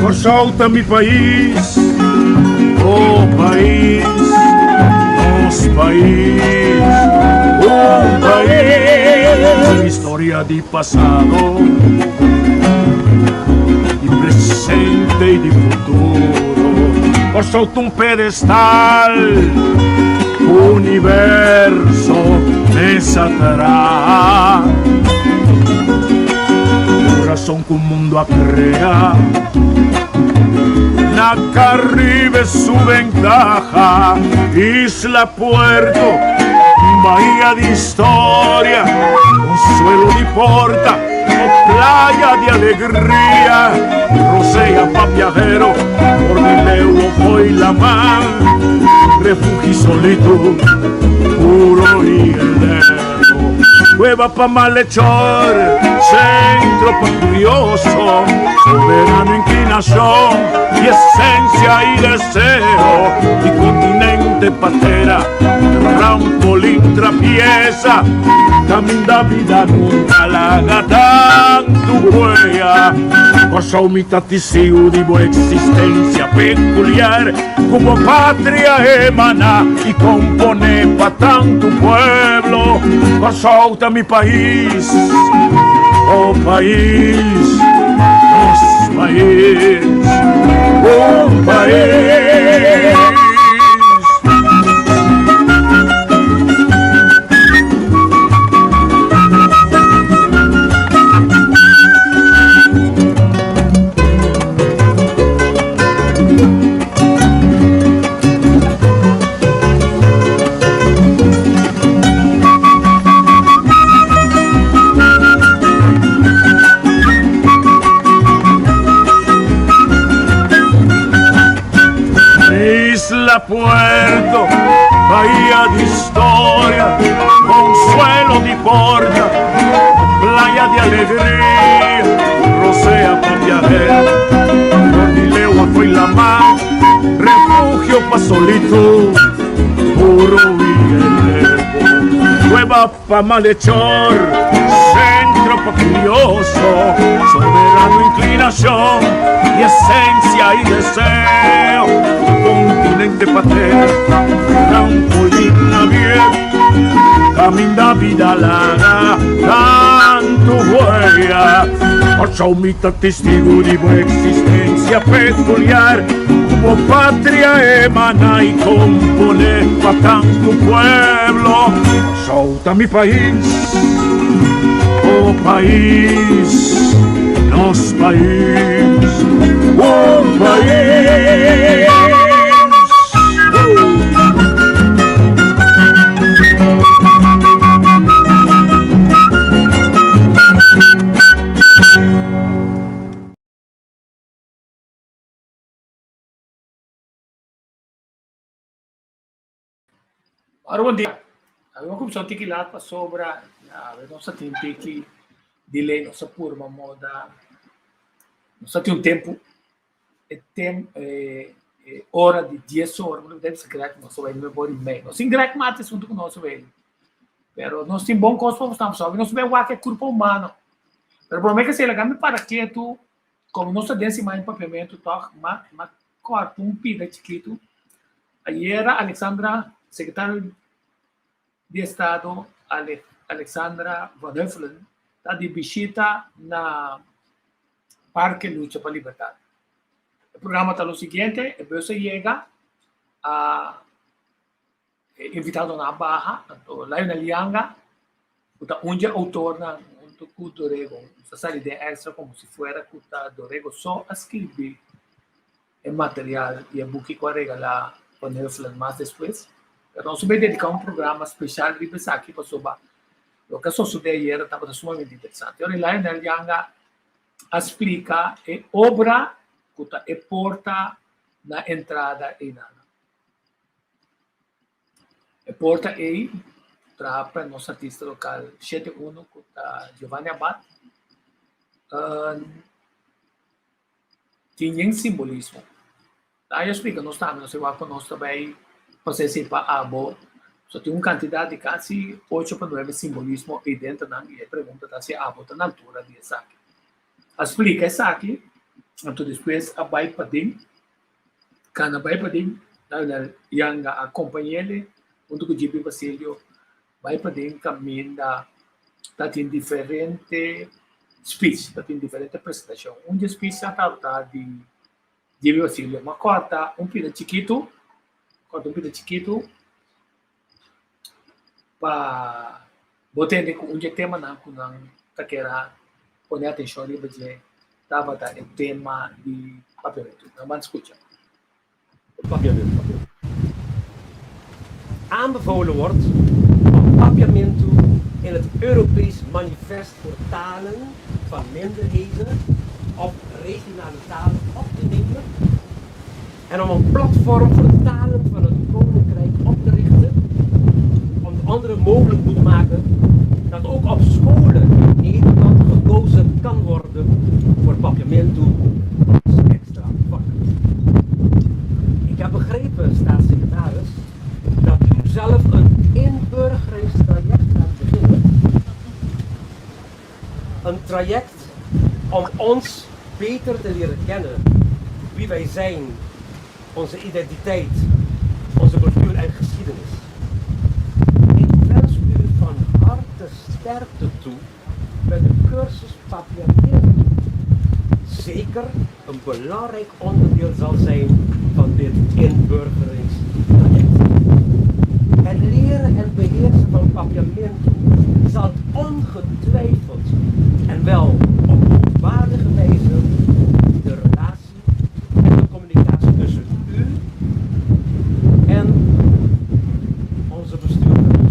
Kòrsou ta mi pais, oh pais, nos pais, un pais. Historia di pasado, di presente i di futuro. Kòrsou ta un pedestal, universo mes a traha. Kurason ku mundu a krea. Na Caribe su ventaha, isla puerto, bahia di historia, consuelo di porta o playa di alegria, rosea pa viajero, for di leu o fo'i laman, refugio y solitud, puro y eterno. Cueva pa malhechor, centro pa curioso, soberano inclinación y esencia y deseo, y continente patera, trampolín trapieza, caminda vida nunca laga tantu huella. Kòrsou mi ta tisiu di bo existencia peculiar. Ku bo patria emana i komponé pa tantu pueblo. Kòrsou ta mi pais, oh pais, nos pais, un pais. Isla Puerto, bahía de historia, consuelo di porta, playa de alegría, rosea pa viajero. Lewa foi la mar, refugio pa solitud, puro y eterno. Cueva pa malhechor, centro pa curioso, soberano inclinación y esencia y deseo. Continente patera, trampolín abierto, caminda vida laga, tantu huella. Kòrsou mi ta testigu di bo eksistensia pekuliar, ku bo patria emaná i komponé pa tantu pueblo. Kòrsou ta mi pais, bo pais, nos pais, un pais. Ora bon dia. Awe bo kumsa un tiki lat pasobra awe nos a tin tiki delay, nos a purba moda, nos a tin un tempu e tem e ora di dies ora, bo debe bisa Greg nos a bai nuebe ora i mei. Nos tin Greg mati asuntu ku nos a bai, pero nos tin bon kos pa mostra pasobra nos a bai wak e kurpa humano. Pero prome ke esei laga mi para ketu, komo nos ta den siman di papiamentu tòg, m'a m'a kòrta un pida chikitu. Ayera Alexandra, sekretario di Estado Alexandra Van Huffelen ta di bishita na Parke Lucha pa Libertad. E programa ta lo siguiente, e bus a yega, a e invitadonan a baha, anto Lionel Yanga, ku ta un dje outornan huntu ku Dorego, nos a sali den extra komo si fuera ku ta Dorego so a skirbi e material i e buki ku a regalá Van Huffelen mas despues. Pero nos a bai dediká un programa speshal riba esaki pasobra loke a sosodé ayera tabata sumamente interesante. Ora Lionel Yanga a splika e obra ku ta e porta na entrada einan. E porta ei traha pa nos artista lokal shete uno ku ta Giovanni Abad. Tin yen simbolismo. Ai a splika nos tambe, nos a wak ku nos ta bai pasa esei pa abo. So tin un kantidat di kasi ocho pa nuebe simbolismo ei denter nan i e pregunta ta si abo ta na altura di esaki. A splika esaki. Anto despues a bai paden, kana bai paden, Lionel Janga a kompañ'ele huntu ku JP Basilio bai paden kaminda ta tin diferente speech, ta tin diferente presentashon. Un di e speechnan tabata di JP Basilio. Mi a kòrta un pida chikitu, kòrta un pida chikitu pa bo tende ku un dje temanan ku nan ta kera pone atenshon riba dje tabata e tema di papiamentu. Nan ban skucha. Papiamentu. Aanbevolen wordt om Papiamentu in het Europees Manifest voor Talen van Minderheden of Regionale Talen op te nemen en om een platform voor talen van het Koninkrijk op te richten, onder andere mogelijk moet maken dat ook op scholen in Nederland gekozen kan worden voor Papiamentu als extra vak. Ik heb begrepen, staatssecretaris, dat u zelf een inburgeringstraject gaat beginnen. Een traject om ons beter te leren kennen, wie wij zijn, onze identiteit, onze cultuur en geschiedenis. Ik wens u van harte sterkte toe met de cursus Papiamentu. Zeker een belangrijk onderdeel zal zijn van dit inburgeringstraject. Het leren en beheersen van Papiamentu zal ongetwijfeld en wel op hoogwaardige wijze de relatie en de communicatie tussen u en onze bestuurders,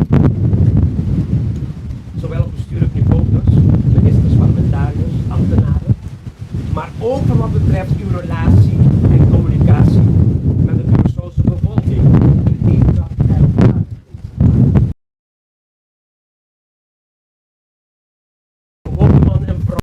zowel op bestuurlijk niveau dus, ministers, parlementariërs, ambtenaren, maar ook voor wat betreft uw relatie en communicatie met de Curaçaose bevolking. U heeft dat ervaren. Hopi man en vrouw.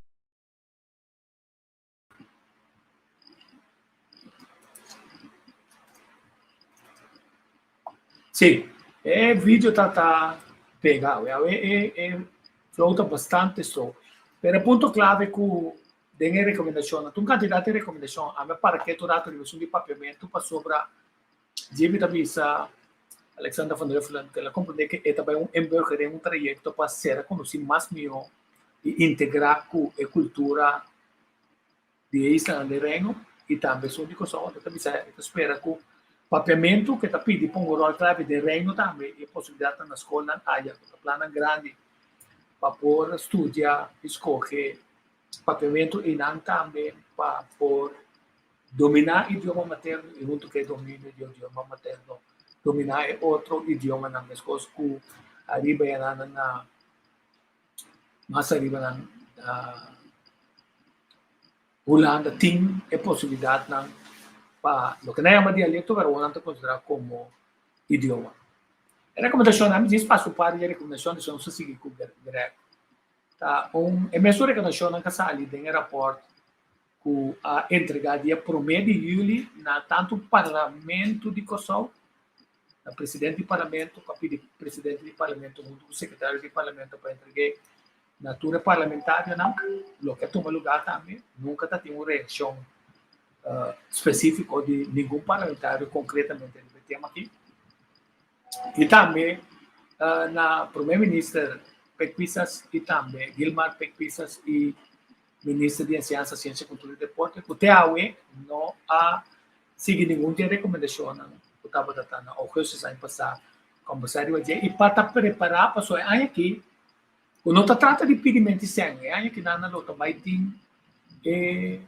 Sí, e video ta ta pega awe. Awe e e flow ta bastante slow. Pero e punto clave cu den e recomendacionnan, tur un cantidad di recomendacion, ami a para ketu rato riba esun di papiamentu pasobra Jimmy ta bisa Alexander van Huffelen cu el a comprende cu e ta bay un inburgering, un trayecto pa ser conoci mas miho y integra cu e cultura di e islanan den Reino y tambe esun di Kòrsou. E ta bisa e ta spera cu papiamentu cu e ta pidi pon un rol clave den Reino tambe y e posibilidadnan na scolnan aya cu ta plannan grandi pa por studia y scoge papiamentu eynan tambe pa por dominá idioma materno i huntu ku e dominio di idioma materno dominá e otro idiomanan meskos ku ariba e nan na mas ariba nan na Hulanda tin e posibilidatnan pa loke nan yama dialekto pero nan ta konsiderá komo idioma. E rekomendashonnan mi djis paso par di e rekomendashon dison nos ta sigui ku Greg ta un e mesun rekomendashonnan ka sali den e rapòrt ku a entregá dia promé di yüli na tantu Parlamento di Kòrsou, na presidente di Parlamento ku a pidi presidente di Parlamento huntu ku sekretario di Parlamento pa entreg'é na tur e parlamentarionan, loke a tuma lugá tambe. Nunka ta tin un reakshon spesífiko di ningun parlamentario konkretamente riba e tema aki. I tambe na promé minister Pek Pisas i tambe Gilmar Pek Pisas i Minister di Enseñansa, Siensia, Kultura i Deporte ku te awe no a sigui ningun di e rekomendashonnan ku tabata ta na ougùstus aña pasá kombersá riba dje i pa ta prepará pasobra e aña aki ku no ta trata di pidi menti sèn e aña aki nan lo ta bai tin e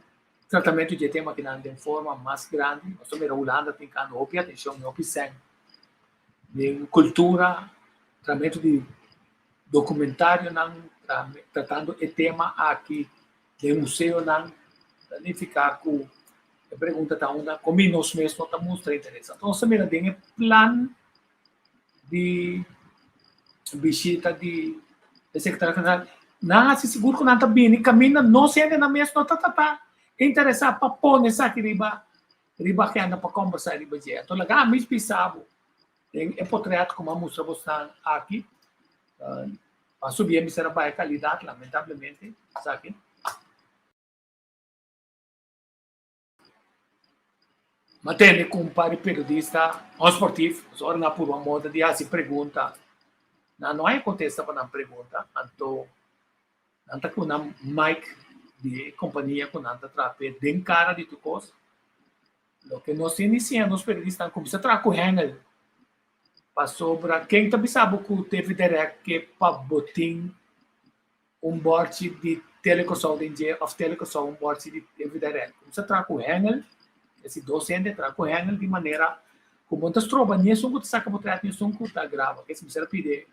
tratamentu di e tema akinan den forma mas grandi. Nos ta mira Hulanda tin kando hopi atenshon i hopi sèn den kultura, tratamentu di Dokumentarionan tratando e tema aki den museonan ta nifiká ku e pregunta ta unda komi nos mes no ta mustra interes. Anto nos ta mira den e plan di bishita di e sekretario general, nan hasi sigur ku nan ta bini kaminda nos hendenan mes no ta trata interesá pa pone esaki riba riba agenda pa kombersá riba dje. Anto laga ami bisa bo Den e potret ku mi a mustra bosnan aki, a subi e mester a baha e kalidat lamentablemente, esaki. M'a tende ku un par di periodista onsportief, ora nan a purba moda di hasi pregunta, nan no haña kontesta pa nan pregunta, anto nan ta ku nan mic di e kompania ku nan ta traha p'e den kara di tur kos. Loke nos tin di siña nos periodistanan kuminsá traha ku hengel, pasobra ken ta bisa bo ku TV Direct ke pa bo tin un bòrchi di Tele Kòrsou den dje òf Tele Kòrsou un bòrchi di TV Direct. Kuminsá traha ku hengel, esi dos hende traha ku hengel di manera ku bo no ta stroba ni esun ku ta saka potrèt ni esun ku ta graba. Kese mester a pidi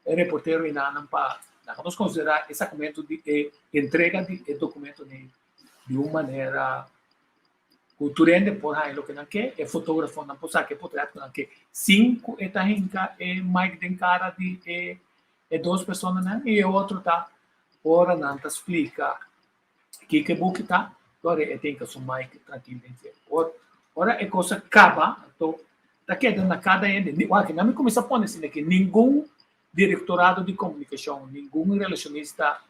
e reportero enanan pa laga nos konsiderá e sakamentu di e entrega di e dokumentonan di un manera ku tur hende por haña loke nan ke, e fotógrafonan por saka e potrèt ku nan ke sin ku e ta hinka e mic den kara di e E dos personanan i e otro ta ora nan ta splika kiko e buki ta, ora e tin ka su mic trankil den dje. Ora e kos a kaba, anto ta keda na kada hende. Wak, nan mi kuminsá pone asina ke ningun direktorado di komunikashon, ningun relashonista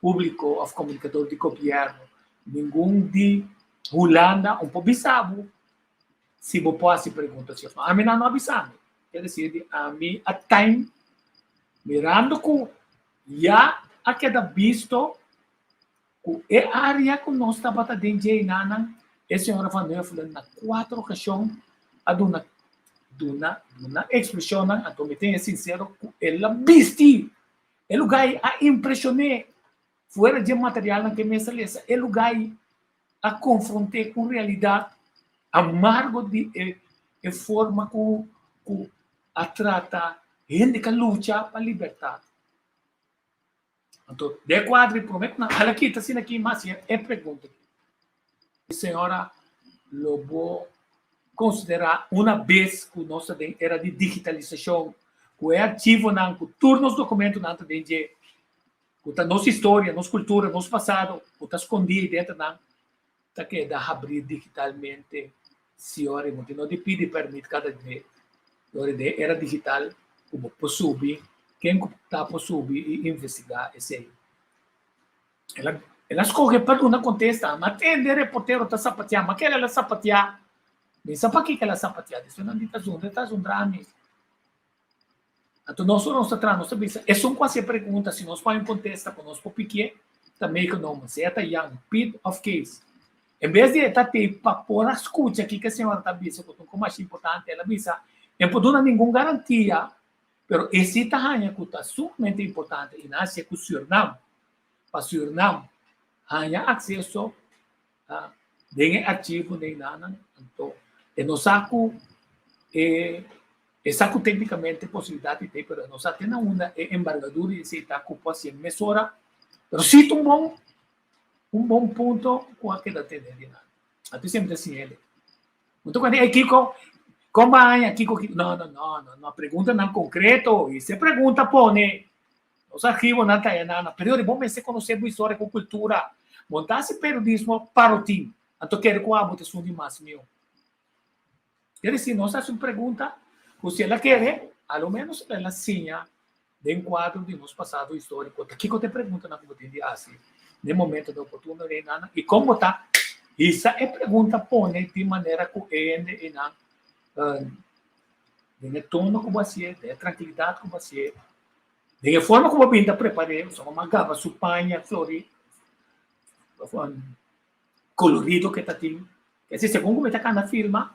públiko òf komunikador di gobièrnu, ningun di Hulanda un por bisa bo si bo por hasi pregunta si òf no. Ami nan no a bisa mi. Ker desir di ami a time mirando ku ya a keda bisto ku e área ku nos tabata den dje enanan, e señora Van Huffelen na kuater okashon a duna duna duna ekspreshonnan, anto mi tin e sinsero ku el a bisti e lugá ei a impreshon'é fuera dje materialnan ku e mes a lesa, e lugá ei a konfront'é ku un realidat amargo di e e forma ku ku a trata hende ku a lucha pa libertat. Anto, den e kuadro i promé ku nan hala kita asina aki mas e pregunta aki, Señora, lo bo konsiderá una bes ku nos ta den era di digitalisashon, ku e archivonan, ku tur nos dokumentonan ta den dje, ku ta nos historia, nos kultura, nos pasado, ku ta skondí ei denter nan, ta keda habrí digitalmente si ora bo tin no di pidi pèrmit kada dje. Ora den era digital ku bo por subi, ken ku ta por subi i investigá esei. El a el a skohe pa duna kontesta, ma tende e reportero ta sapatiá, ma kere el a sapatiá, mi sa pakiko el a sapatiá, despues nan di ta zundra, e ta zundra mi. Anto nos ora nos ta traha, nos ta bisa, esun ku hasi e pregunta, si nos por haña un kontesta ku nos por pikié, ta meegenomen, sea ta Jan, Piet òf Kees. En bes di e ta tei pa por a skucha kiko e señora ta bisa, ku ta un kos masha importante, el a bisa, E no por duna ningun garantia, pero e si ta haña ku ta sumamente importante i nan hasié ku Sürnam, pa Sürnam haña akseso den e archivo neinanan, anto e no sa ku e e sa ku téknikamente posibilidat di tei, pero e no sa te na unda e embargadura di esei ta ku por hasié mesora, pero sí ta un bon un bon punto ku a keda tene dilanti. Anto semper ta siña el'e. Bo ta kuenta, ey kiko, kon baña, kiko, kiko, no, no, no, no, no, preguntanan konkreto, i se pregunta pone Nos archivonan ta enan, pero bo mester konosé bo historia ku kultura. Bo no ta hasi periodismo pa rutin, anto kere ku abo ta esun di mas mihó. Ker disi, nos hasi un pregunta ku si el a kere, a lo ménos el a siña den kuadro di nos pasado históriko. Ta kiko ta e preguntanan ku bo tin di hasi den momentonan oportuno einan i kon bo ta hisa e pregunta pone di manera ku e hende einan den e tono ku bo hasié, den e trankilidat ku bo hasié. Den e forma ku bo bin ta prepar'é, so bo a gaba su paña flori, kolorido ke ta tin. Esei segun ku mi ta kana filma,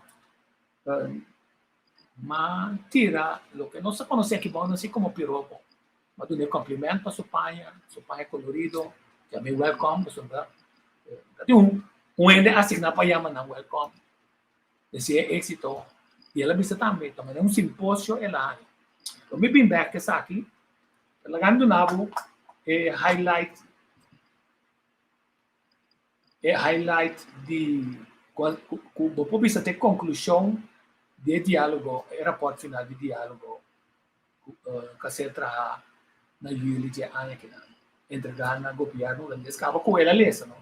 m'a tira loke nos ta konosé aki bou así komo piropo. M'a dun'é kompliment pa su paña, su paña kolorido, yam'é wèlkòm pasobra ta tin un hende asigná pa yama nan wèlkòm. Desea éxito y el a bisa tambe ta manera un simposio el a haña. Lo mi bin bek esaki, ta laga mi duna bo e highlight e highlight di ku bo por bisa ta e konklushon di e diálogo, e rapòrt final di diálogo ku a ser traha na yüli dje aña kinan, entregá na gobièrnu hulandes kaba ku el a lesa no.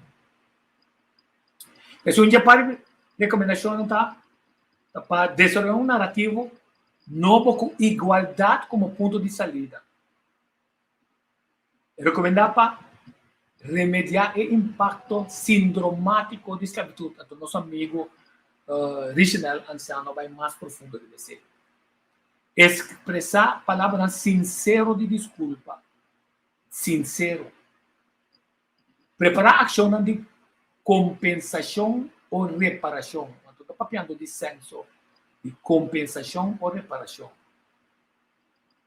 Esun dje par rekomendashonnan ta ta pa desaroyá un narativo nobo ku igualdat komo punto di salida. E rekomendá pa remediá e impakto sindromátiko di sklabitut. Anto nos amigu Richenel Anciano a bai mas profundo riba esei. Ekspresá palabranan sinsero di diskulpa. Sinsero. Prepará akshonnan di kompensashon o reparashon. Anto ta papiando di senso di kompensashon o reparashon.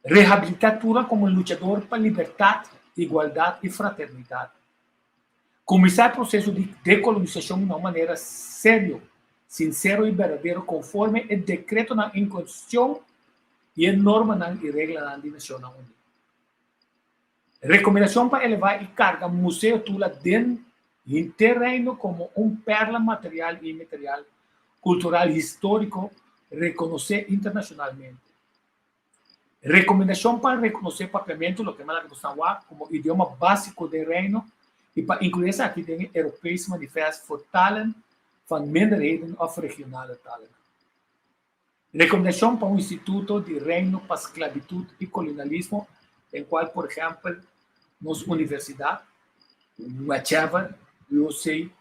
Rehabilitá Tula komo luchador pa libertat, igualdat i fraternidat. Kuminsá e proseso di dekolonisashon na un manera serio, sinsero i berdadero konforme e dekretonan en kuestion i e normanan i reglanan di Nashonnan Uní. Rekomendashon pa elevá i karga Museo Tula den henter Reino komo un pèrla material i inmaterial kultural históriko rekonosé internashonalmente. Rekomendashon pa rekonosé Papiamentu, loke Malaka ku San Wak, komo idioma básiko den Reino i pa inkluí esaki den e Europees Manifest voor Talen van Minderheden of Regionale Talen. Rekomendashon pa un instituto di Reino pa sklabitut i kolonialismo den kual por ehèmpel nos universidat, whichever, UOC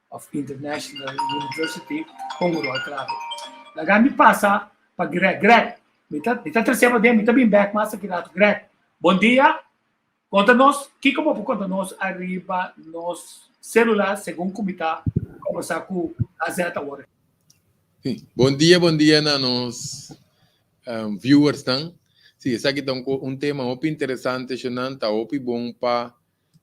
of International University, kon un ròl klave. Laga mi pasa pa Greg. Greg, mi ta mi ta trese bo den, mi ta bin bèk mas aki rato. Greg, bon dia. Konta nos, kiko bo por konta nos ariba nos selular segun ku mi ta kombersá ku AZ awor? Sí. Bon dia, bon dia na nos viewersnan. Sí, esaki ta un, un tema hopi interesante, Shonan, ta hopi bon pa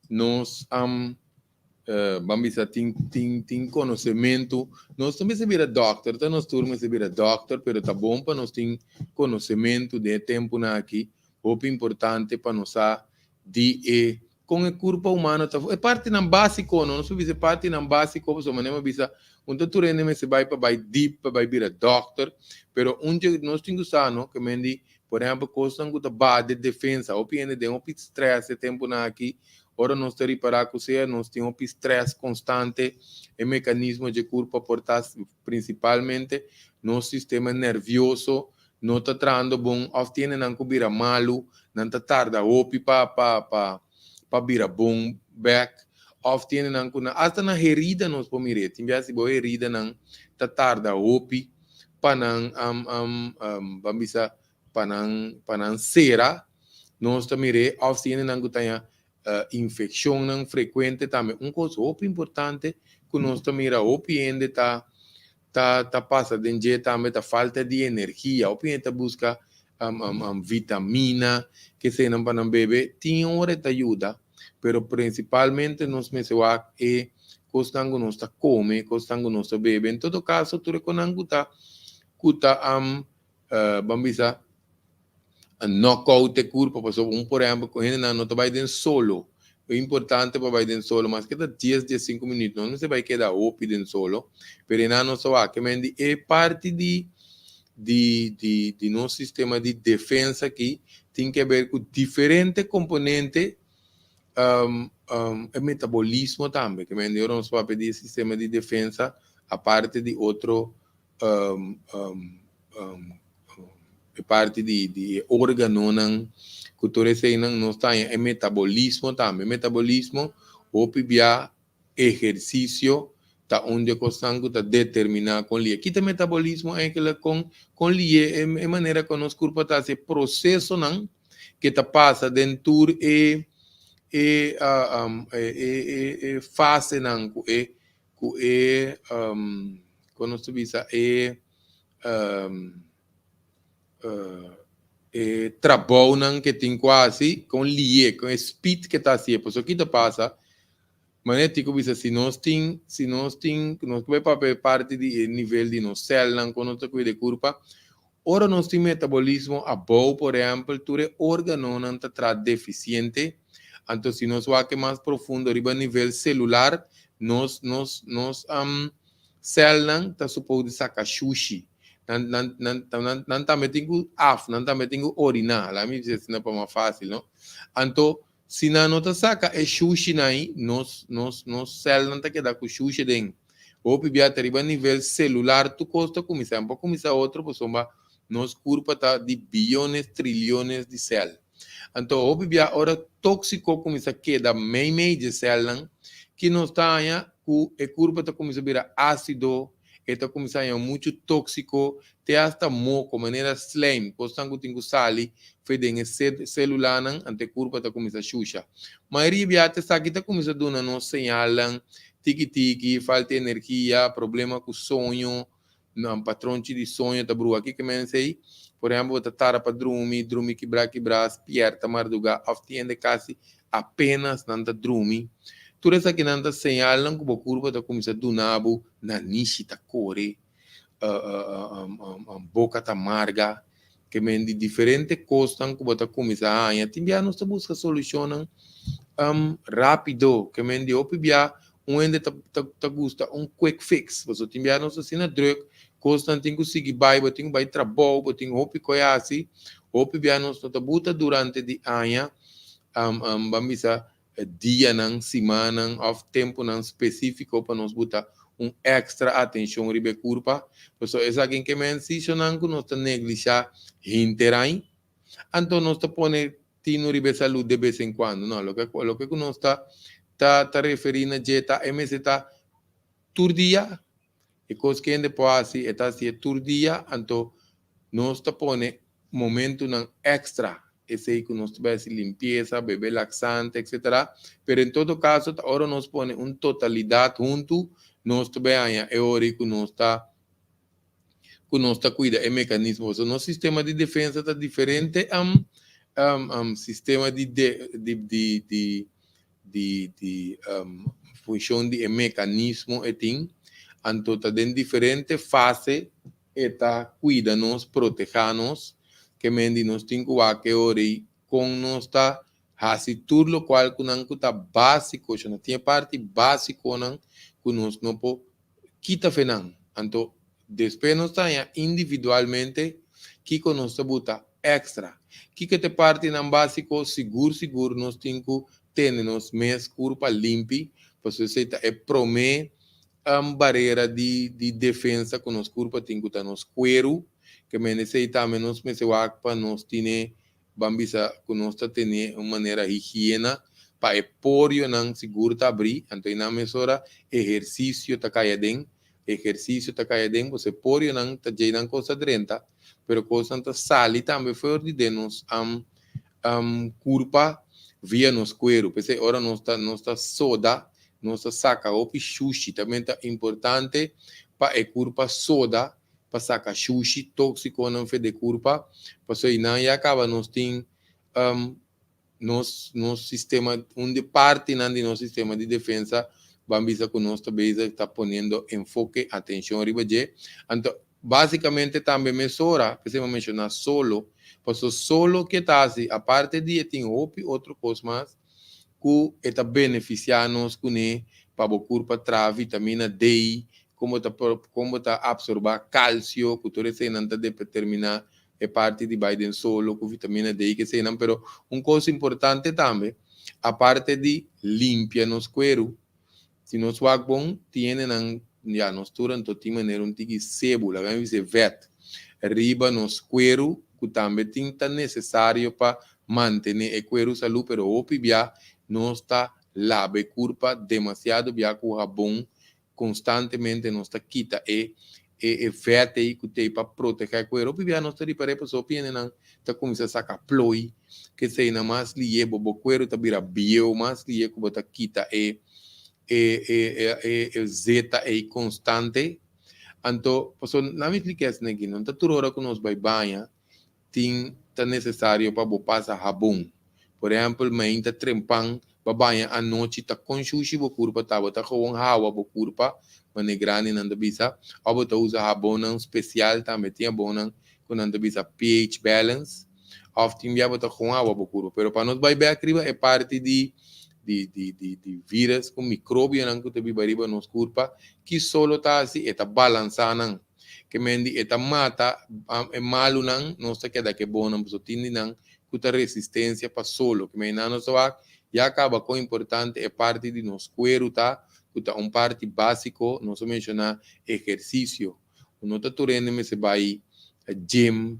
nos ban bisa tin tin tin konosementu. Nos no mester bira dòkter, ta nos tur mester bira dòkter, pero ta bon pa nos tin konosementu den e tempunan aki. Hopi importante pa nos sa di e kon e kurpa humano ta e partinan básiko no, nos por bisa e partinan básiko pasobra manera mi a bisa un ta tur hende mester bai pa bai dip pa bai bira dòkter pero un dje nos tin ku sa no ke men di por ehèmpel kosnan ku ta baha de defensa hopi hende den hopi strès e tempunan aki ora nos ta ripará ku sea nos tin hopi strès konstante e mekanismo dje kurpa por ta prinsipalmente nos sistema nervioso no ta trahando bon of tiene nan ku bira malu, nan ta tarda hopi pa pa pa pa bira bon bek, of tiene nan ku nan hasta na herida nos por mir'é, tin bia si bo heridanan ta tarda hopi pa nan ban bisa pa nan pa nan sera, nos ta mir'é of tiene nan ku ta haña infekshonnan frekuente tambe. Un kos hopi importante ku nos ta mira hopi hende ta ta ta pasa den dje tambe ta falta di energia. Hopi hende ta buska vitamina kesenan pa nan bebe. Tin ora e ta yuda, pero prinsipalmente nos mester wak e kosnan ku nos ta kome, kosnan ku nos ta bebe. En todo kaso tur e konan ku ta ku ta ban bisa knockout e kurpa pasobra un por ehempel ku hendenan no ta bai den solo e importante pa bai den solo maske ta dies dies sinku minüt no mester bai keda hopi den solo pero e nan nos ta wak men di e parti di di di di nos sistema di defensa aki tin ke ber ku diferente komponente e metabolismo tambe ke men di ora nos papia di e sistema di defensa aparte di otro e parti di di e organonan ku tur eseinan nos ta haña e metabolismo tambe. Metabolismo hopi bia ehersisio ta un di e kosnan ku ta determiná kon lié. Kita metabolismo enkele kon kon lié e manera ku nos kurpa ta hasi e prosesonan ke ta pasa den tur e e e fasenan ku e ku e kon nos ta bisa e e trabounan ke tin ku hasi kon lié kon e speed ke ta hasié pasobra ki ta pasa manera tin ku bisa si nos tin si nos tin nos bai papia e parti di e nivel di nos sèlnan kon nos ta kuida e kurpa ora nos tin metabolismo abou por ehèmpel tur e organonan ta traha defisiente Anto si nos wak e mas profundo riba nivel celular, nos nos nos celnan ta supou di saca shushi. Nan nan nan nan nan tambe tin cu af, nan tambe tin cu oriná. Laat mi bisa asina pa mas fácil, no? Anto si nan no ta saca e shushinan ei, nos nos nos celnan ta keda cu shushi aden. Hopi bia ta riba nivel celular tur cos ta cuminsa. Nan por cuminsa otro pasobra nos curpa ta di biyones, trilyones di cel. Anto hopi bia ora tóksiko kuminsá keda meimei dje sèlnan, ki nos ta haña ku e kurpa ta kuminsá bira ásido, E ta kuminsá haña muchu tóksiko, te asta moko, manera slijm, kosnan ku tin ku sali fe den e sélulanan, anto e kurpa ta kuminsá shusha. Mayoria bia ta esaki ta kuminsá duna nos señalnan tiki tiki, falta di energia, problema ku soño, nan patronchi di soño ta bruha. Kiko men esei? Por ehèmpel, bo ta tarda pa drumi, drumi kibrá kibrá, spièrta mardugá òf tin hende kasi apénas nan ta drumi. Tur esakinan ta señalnan ku bo kurpa ta kuminsá duna bo nanishi ta kore, boka ta marga, ke men di diferente kosnan ku bo ta kuminsá haña. Tin bia nos ta buska solushonnan rápido, ke men di hopi bia un hende ta ta gusta un quick fix, pasobra tin bia nos asina drùk, kosnan tin ku sigui bai, bo tin ku bai trabou, bo tin hopi kos hasi, hopi bia nos no ta buta durante di aña, ban bisa dianan, simannan òf tempunan spesífiko pa nos buta un èkstra atenshon riba e kurpa. Pasobra esaki ke men sishonan ku nos ta neglishá hinter aña, anto nos ta pone tinu riba e salú de bes en kuando. No, loke loke ku nos ta ta ta referí na dje ta e mester ta tur dia. E kos ku hende por hasi e ta hasié tur dia, anto nos ta pone momentunan èkstra, esei ku nos ta bai hasi limpiesa, bebe laksante, etsetera. Pero en todo kaso ta ora nos pone un totalidat huntu, nos ta bai haña e ora ei ku nos ta ku nos ta kuida e mekanismo. Pasobra nos sistema di defensa ta diferente sistema di di di di di di funshon di e mekanismo e tin. Anto ta den diferente fase e ta kuida nos, protehá nos. Ke men di nos tin ku wak e ora ei kon nos ta hasi tur lokual ku nan ku ta básiko. Shon tin e parti básikonan ku nos no por kita fe nan. Anto despues nos ta haña individualmente kiko nos ta buta extra. Kiko ta e partinan básiko? Sigur sigur nos tin ku tene nos mes kurpa limpi, pasobra esei ta e promé barera di di defensa ku nos kurpa tin ku ta nos kueru. Ke mende esei tambe nos mester wak pa nos tine Ban bisa ku nos ta tene un manera higiena pa e porionan sigur ta abrí, anto einan mesora ehersisio ta kai aden, ehersisio ta kai aden, pues e porionan ta djeinan kos ta drenta, pero kosnan ta sali tambe for di den nos kurpa via nos kueru. P'esei ora nos ta nos ta soda, nos ta saka hopi shushi, tambe ta importante pa e kurpa soda pa saka shushi tóksikonan fe de kurpa, pasobra einan ya kaba nos tin nos nos sistema, un di partinan di nos sistema di defensa ban bisa ku nos ta bezig ta poniendo enfoke, atenshon riba dje. Anto básikamente tambe mesora, p'esei mi a menshoná solo, pasobra solo ke ta hasi, aparte di e tin hopi otro kos mas ku e ta benefisiá nos kuné pa bo kurpa traha vitamina D, kon bo ta kon bo ta absorbá kalsio, ku tur eseinan ta determiná e parti di bai den solo ku vitamina D i keseinan. Pero un kos importante tambe, aparte di limpia nos kueru, si nos wak bon, tin hendenan, ya, nos tur anto tin manera un tiki sebu, laga mi bisa vèt, riba nos kueru ku tambe tin ta nesesario pa mantené e kueru salú, pero hopi bia nos ta laba e kurpa demasiado bia ku habon Konstantemente nos ta kita e e vèt ei ku t'ei pa protegé e kuero. Hopi bia nos ta ripar'é pasobra hopi hendenan ta kuminsá saka ploi, kesei nan mas lié bo bo kuero ta bira bieu mas lié ku bo ta kita e e e e e zeta ei konstante. Anto pasobra nan mi splika esei aki, no ta tur ora ku nos bai baña tin ta nesesario pa bo pasa habon. Por ehempel, mainta trempan ba baña anochi ta kon shushi bo kurpa ta, bo ta gewoon hawa bo kurpa, mane grandinan ta bisa, of bo ta usa habonnan spesial tambe, tin habonnan ku nan ta bisa pH balance, of tin bia bo ta gewoon hawa bo kurpa. Pero pa nos bai bek riba e parti di di di di di virus ku mikrobionan ku ta biba riba nos kurpa, ki solo ta hasi? E ta balansa nan. Ke men di e ta mata e malunan, nos ta keda ke bonnan, pasobra tin di nan ku ta resistensia pa solo. Ke men nan nos ta wak ya kaba kon importante e parti di nos kueru ta, ku ta un parti básiko, nos a menshoná ehersisio. No ta tur hende mester bai gym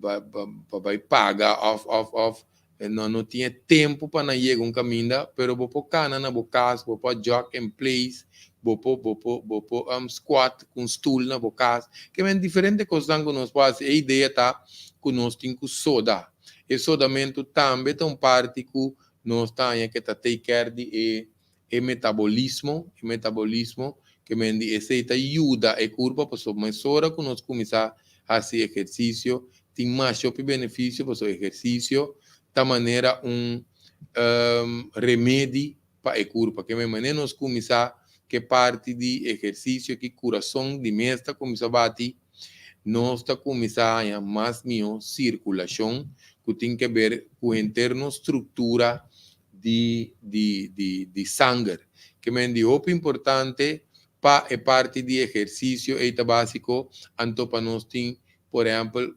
pa bai paga òf òf òf. No no tin e tempu pa nan yega un kaminda, pero bo por kana na bo kas, bo por jog in place, bo por bo por bo por squat ku un stul na bo kas. Ke men diferente kosnan ku nos por hasi. E idea ta ku nos tin ku soda. E sodamentu tambe ta un parti ku nos ta haña ke ta take care di e e metabolismo, e metabolismo, ke men di esei ta yuda e kurpa pasobra mesora ku nos kuminsá hasi ehersisio tin mas hopi benefisio pasobra ehersisio ta manera un remedi pa e kurpa. Ke men manera nos kuminsá ke parti di ehersisio ki kurason di mes ta kuminsá bati, nos ta kuminsá haña mas mihó sirkulashon ku tin ke ber ku henter nos struktura di di di di sanger. Ke men di hopi importante pa e parti di ehersisio ei ta básiko, anto pa nos tin, por ehèmpel,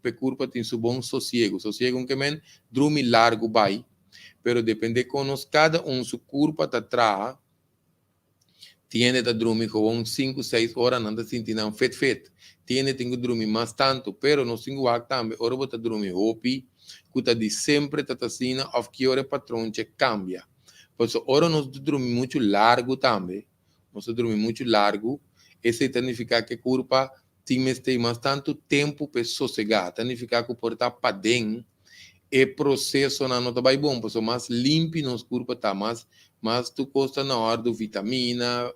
p'e kurpa tin su bon sosiegu. Sosiegu ke men drumi largu bai, pero depende kon nos kada un su kurpa ta traha. Tin hende ta drumi gewoon sinku, seis ora, nan ta sinti nan fet fet. Tin hende tin ku drumi mas tantu, pero nos tin ku wak tambe ora bo ta drumi hopi, ku ta di sempre ta ta asina òf ki ora e patronchi a kambia. Pasobra ora nos ta drumi muchu largu tambe, nos ta drumi muchu largu, esei ta nifiká ku e kurpa tin mester mas tantu tempu pa e sosegá. Ta nifiká ku por ta paden e prosesonan no ta bai bon, pasobra mas limpi nos kurpa ta, mas mas tur kos ta na òrdu, vitamina,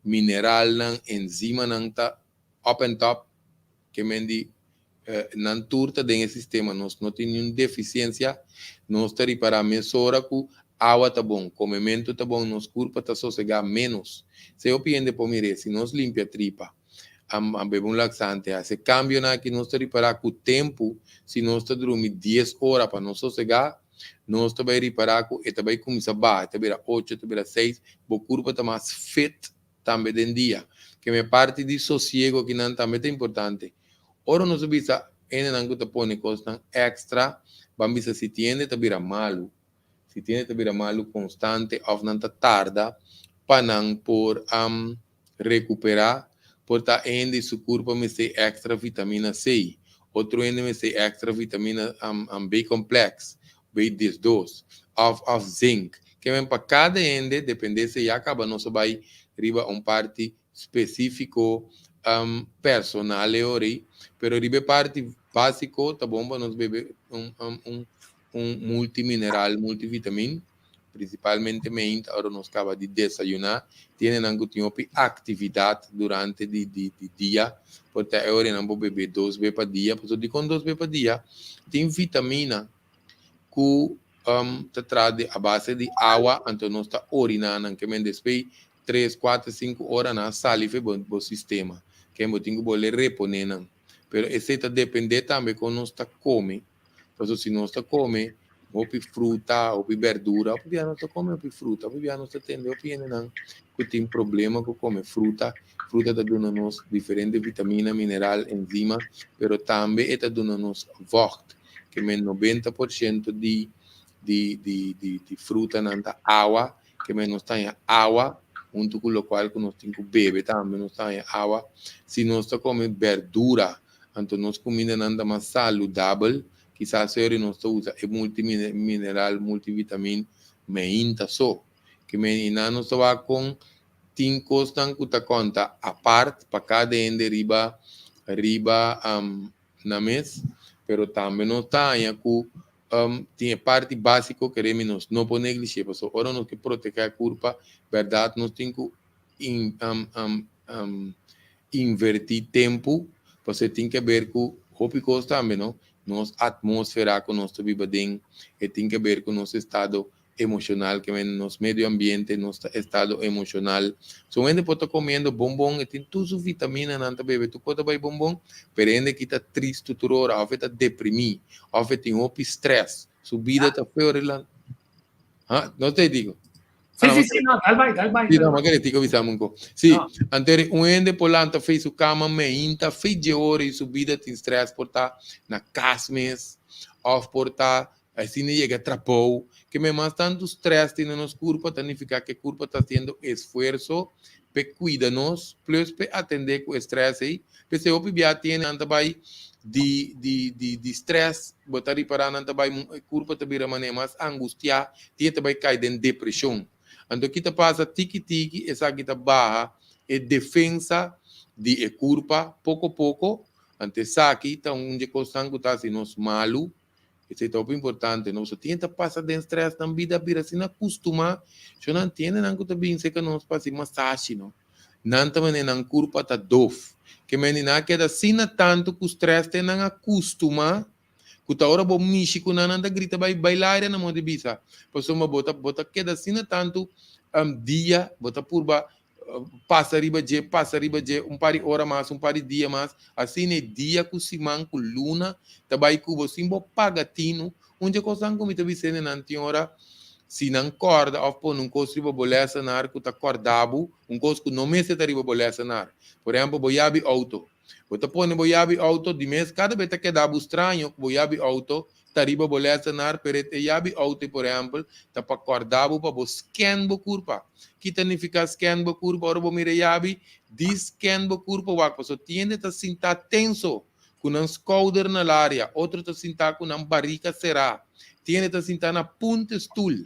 mineralnan, enzimanan ta up and top, ke men di nan tur ta den e sistema, nos no tin niun defisiensia, nos ta ripará mesora ku awa ta bon, komementu ta bon, nos kurpa ta sosegá ménos. Se hopi hende por mir'é, si nos limpia tripa, a bebe un laxante, hasi e kambionan aki, nos ta ripará ku tempu, si nos ta drumi dies ora pa nos sosegá, nos ta bai ripará ku e ta bai kuminsá baha, e ta bira ocho, e ta bira seis, bo kurpa ta mas fit tambe den dia. Keme parti di sosiego akinan tambe ta importante. Ora nos a bisa hendenan ku ta pone kosnan èkstra, ban bisa si tin hende ta bira malu, si tin hende ta bira malu konstante òf nan ta tarda pa nan por Recuperá, por ta hende su curpa mester extra vitamina C, otro hende mester extra vitamina B complex, B 12, of of zinc. Ke men pa cada hende depende si ya caba nos a bay riba un parti specifico personal e ora ey, pero riba e parti basico ta bon pa nos bebe un un un multimineral, multivitamin. Principalmente meinta ora nos caba di desayuna, tiene nan cu tin hopi actividad durante di di di dia, por ta e ora nan por bebe dos be pa dia, pasobra dicon dos be pa dia? Tin vitamina cu ta traha di a base di awa, anto nos ta orina nan, ke men despues tres, cuater, cinco ora nan a sali fe bo bo sistema, ken bo tin cu bolbe repone nan, pero esey ta depende tambe con nos ta come. Pasobra si nos ta come hopi fruta, hopi berdura, hopi bia nos ta come hopi fruta, hopi bia nos ta tende hopi hendenan cu tin problema cu come fruta. Fruta ta duna nos diferente vitamina, mineral, enzima, pero tambe e ta duna nos vocht, ke men 90% di di di di di frutanan ta awa, ke men nos ta haña awa hunto cu locual cu nos tin cu bebe tambe nos ta haña awa. Si nos ta come berdura, Anto nos kumindanan ta mas saludabel, kisas eri nos ta usa e multimineral, multivitamin meinta so. Ke men i nan nos ta wak kon tin kosnan ku ta konta apart pa kada hende riba riba nan mes, pero tambe nos ta haña ku tin e parti básiko ke remi nos no por neglishé, pasobra ora nos ke protegé e kurpa, bèrdat nos tin ku invertí tempu, pasobra e tin ke ber ku hopi kos tambe, no? Nos atmósfera ku nos ta biba den, e tin ke ber ku nos estado emoshonal, ke men nos medio ambiente, nos estado emoshonal. So un hende por ta komiendo bon bon, e tin tur su vitaminanan ta bebe, tur kos ta bai bon bon, pero e hende aki ta tristu tur ora, òf e ta deprimí, òf e tin hopi strès, su bida ta feo rilan. Ha? No te digo. Sí, sí, sí, no, dal bai, dal bai. Sí, no, ma kere tico bisa munco. Sí, no. Antere un hende por lanta fei su cama meinta, fei dje ora y su vida tin stress por ta na cas mes, of por ta asina yega trabou, que me mas tanto stress tin na nos curpa ta nifica que curpa ta haciendo esfuerzo pe cuida nos, plus pe atende cu e stress ei. P'esei hopi bia tiene nan ta bai. di di di di stress, bo ta ripará nan ta bai e kurpa ta bira manera mas angustiá, tin e ta bai kai den depreshon. Anto ki ta pasa tiki tiki esaki ta baha e defensa di e kurpa poko poko, anto esaki ta un di e kosnan ku ta hasi nos malu. Esei ta hopi importante. Nos tin ta pasa den stress nan bida a bira asina kustumá. Sho nan tiende nan ku ta bin serka nos pa hasi masashi no. Nan ta manera nan kurpa ta dof. Ke mende nan a keda asina tantu ku stress te nan a kustumá ku ta ora bo mishi ku nan nan ta grita bai bai laria nan modo di bisa. Pasobra bo ta bo ta keda asina tantu dia bo ta purba pasa riba dje, pasa riba dje, un par di ora mas, un par di dia mas, asina e dia ku siman ku luna ta bai ku bo sin bo paga tinu. Un dje kosnan ku mi ta bisa hende nan tin ora si nan kòrda òf pone un kos riba bo lèsenar ku ta kòrda bo un kos ku no mester ta riba bo lèsenar. Por ehèmpel bo yabi outo, bo ta pone bo yabi outo di mes kada bes ta keda bo straño ku bo yabi outo ta riba bo lèsenar, pero e yabi outo por ehèmpel ta pa kòrda bo pa bo skèn bo kurpa. Ki ta nifiká skèn bo kurpa? Ora bo mira e yabi, di skèn bo kurpa wak pasobra tin hende ta sintá tenso ku nan skouder na laria, otro ta sintá ku nan barika será, tin hende ta sintá na punta e stul,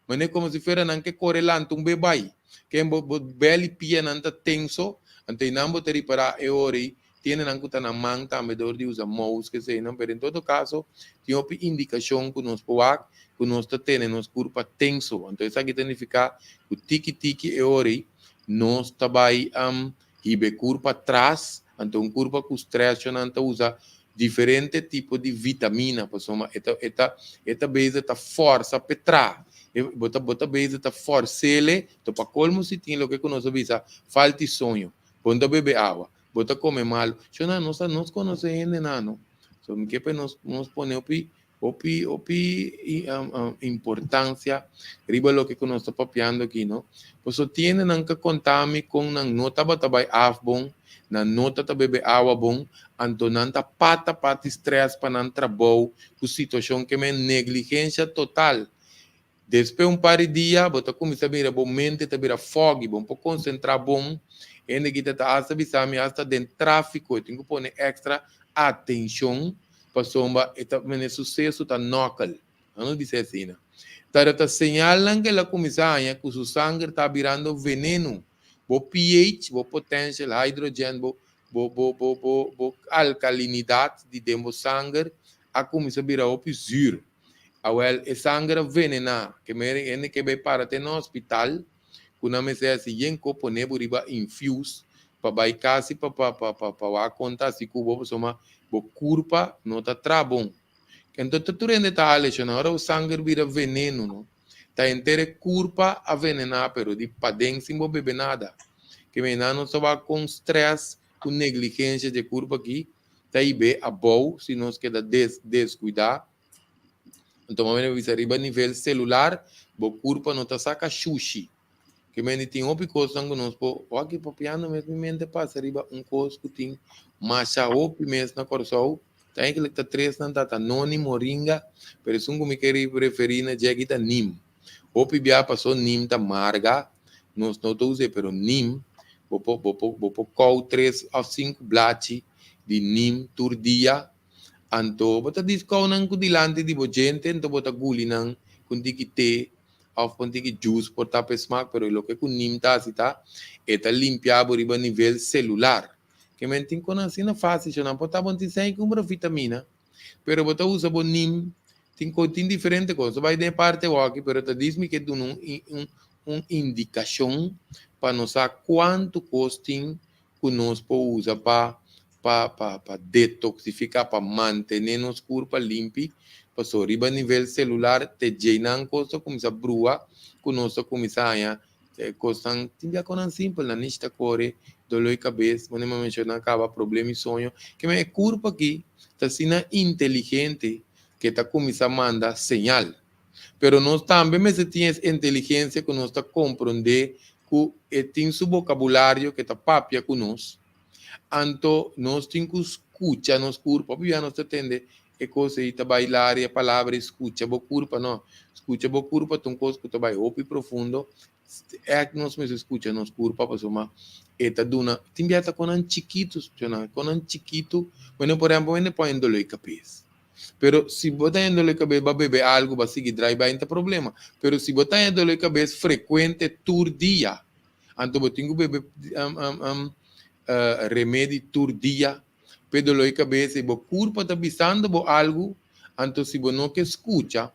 manera komo si fuera nan ke kore lanta un be bai. Ken bo bo bèl i pianan ta tenso, anto einan bo ta ripará e ora ei Tiene nan ku ta na man tambe dor di usa mouse keseinan, pero en todo kaso tin hopi indikashon ku nos por wak ku nos ta tene nos kurpa tenso. Anto esaki ta nifiká ku tiki tiki e ora ei nos ta bai hiba e kurpa tras, anto un kurpa ku strès nan ta usa diferente tipo di vitamina pasobra e ta e ta e ta bezig ta fòrsa p'e traha. E bo ta bo ta bezig ta fòrs'ele, anto pa kolmo si tin loke ku nos a bisa falta di soño. Bo no ta bebe awa, bo ta come malo. Sho nan, nos ta, nos conoce hende nan, no. So mi ke pa nos, nos pone hopi, hopi, hopi importancia riba loke ku nos ta papiando aki, no. Paso tin hende nan ka konta mi kon nan no tabata bai af bon, nan no ta ta bebe awa bon, anto nan ta pata pati stress pa nan trabou ku situashon ke men negligencia total. Despues un par di dia bo ta kuminsá mira bo mente ta bira foggy, bo no por konsentrá bon. Hende ki ta ta asta bisa mi asta den tráfiko e tin ku pone èkstra atenshon pasobra e ta mene suseso ta nòkel. Nan no bisa asina. Ta ta señalnan ku el a kuminsá haña ku su sanger ta birando venenu. Bo pH, bo potential hydrogen, bo bo bo bo bo bo alkalinidat di den bo sanger a kuminsá bira hopi zür. Awel, e sanger a venená, ke meren hende ke bai para te na hospital, ku nan mester hasi yen ko pone bo riba infuse pa bai kasi pa pa pa pa pa wak kon ta hasi ku bo pasobra bo kurpa no ta traha bon. Enton ta tur hende ta hala esho nan ora bo sanger bira veneno no ta henter e kurpa a venená pero di paden sin bo bebe nada. Ke meren nan no sa wak kon stress ku negligensia dje kurpa aki ta hib'é abou si nos keda des deskuidá. Anto mami a bisa riba nivel selular bo kurpa no ta saka shushi. Ke mende tin hopi kosnan ku nos por wak papiando mes mi mente pasa riba un kos ku tin masha hopi mes na Kòrsou. Ta enkele ta tres nan ta ta noni, moringa, pero esun ku mi ke referí na dje aki ta nim. Hopi bia paso nim ta marga, nos no ta us'é, pero nim bo por bo por bo por kou tres òf sinku blachi di nim tur dia, anto bo ta diskou nan ku dilanti di bo djente, anto bo ta guli nan ku un tiki te òf ku un tiki juice por tapa e smak, pero loke ku nim ta hasi ta e ta limpia bo riba nivel selular. Ke men tin konan asina fásil, nan por ta bo tin sèn kumpra vitamina. Pero bo ta usa bo nim, tin ko tin diferente kos. Ta bai den e parte awaki, pero ta dis mi ke duna un un un indikashon pa nos sa kuantu kos tin ku nos por usa pa pa pa pa detoksifiká, pa mantené nos kurpa limpi. Pasobra riba nivel selular te djeinan kos ta kuminsá brua ku nos ta kuminsá haña E kosnan tin bia konan simpel, nan nish ta kore, doló di kabes, manera mi a menshoná kaba, problema di soño. Kimen e kurpo aki ta asina inteligente ke ta kuminsá manda señal. Pero nos tambe mester tin es inteligensia ku nos ta komprondé ku e tin su bokabulario ke ta papia ku nos. Anto nos tin ku skucha nos kurpo. Pabia nos ta tende E kos ei ta bai laria palabra i skucha bo kurpa no. Skucha bo kurpa ta un kos ku ta bai hopi profundo. Ègt nos mester skucha nos kurpa pasobra e ta duna tin bia ta konan chikitu shona konan chikitu bueno por ehempel hende pon dolor di kabes pero si bo ta haña dolor di kabes bo a bebe algu bo a sigui drai bai no ta problema pero si bo ta haña dolor di kabes frekuente tur dia anto bo tin ku bebe remedi tur dia pa e dolor di kabes i bo kurpa ta bisando bo algu anto si bo no ke skucha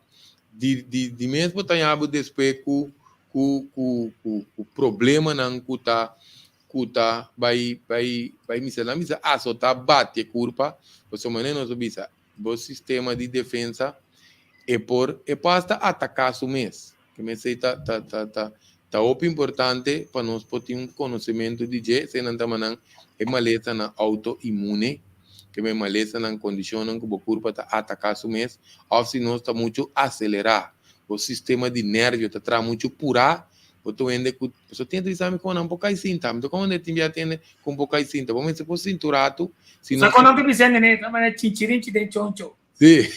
di di di mes bo ta haña bo despues ku ku ku ku ku problemanan ku ta ku ta bai bai bai misa nan bisa asota bati e kurpa pasobra manera nos a bisa bo sistema di defensa e por e por hasta ataka su mes ke mester ta ta ta ta ta hopi importante pa nos por tin un konosementu di dje esei nan ta manan e malesanan autoinmune ke men malesanan kondishonnan ku bo kurpa ta ataka su mes òf si nos ta muchu aselerá bo sistema di nervio ta traha muchu purá bo ta wende ku pasobra tin hende ta bisa mi kon nan por kai sinta mi ta kon tin bia tende kon por kai sinta bo mester por sinta un ratu si no. Sa kon nan ta bisa hende ta manera chinchirinchi den choncho. Si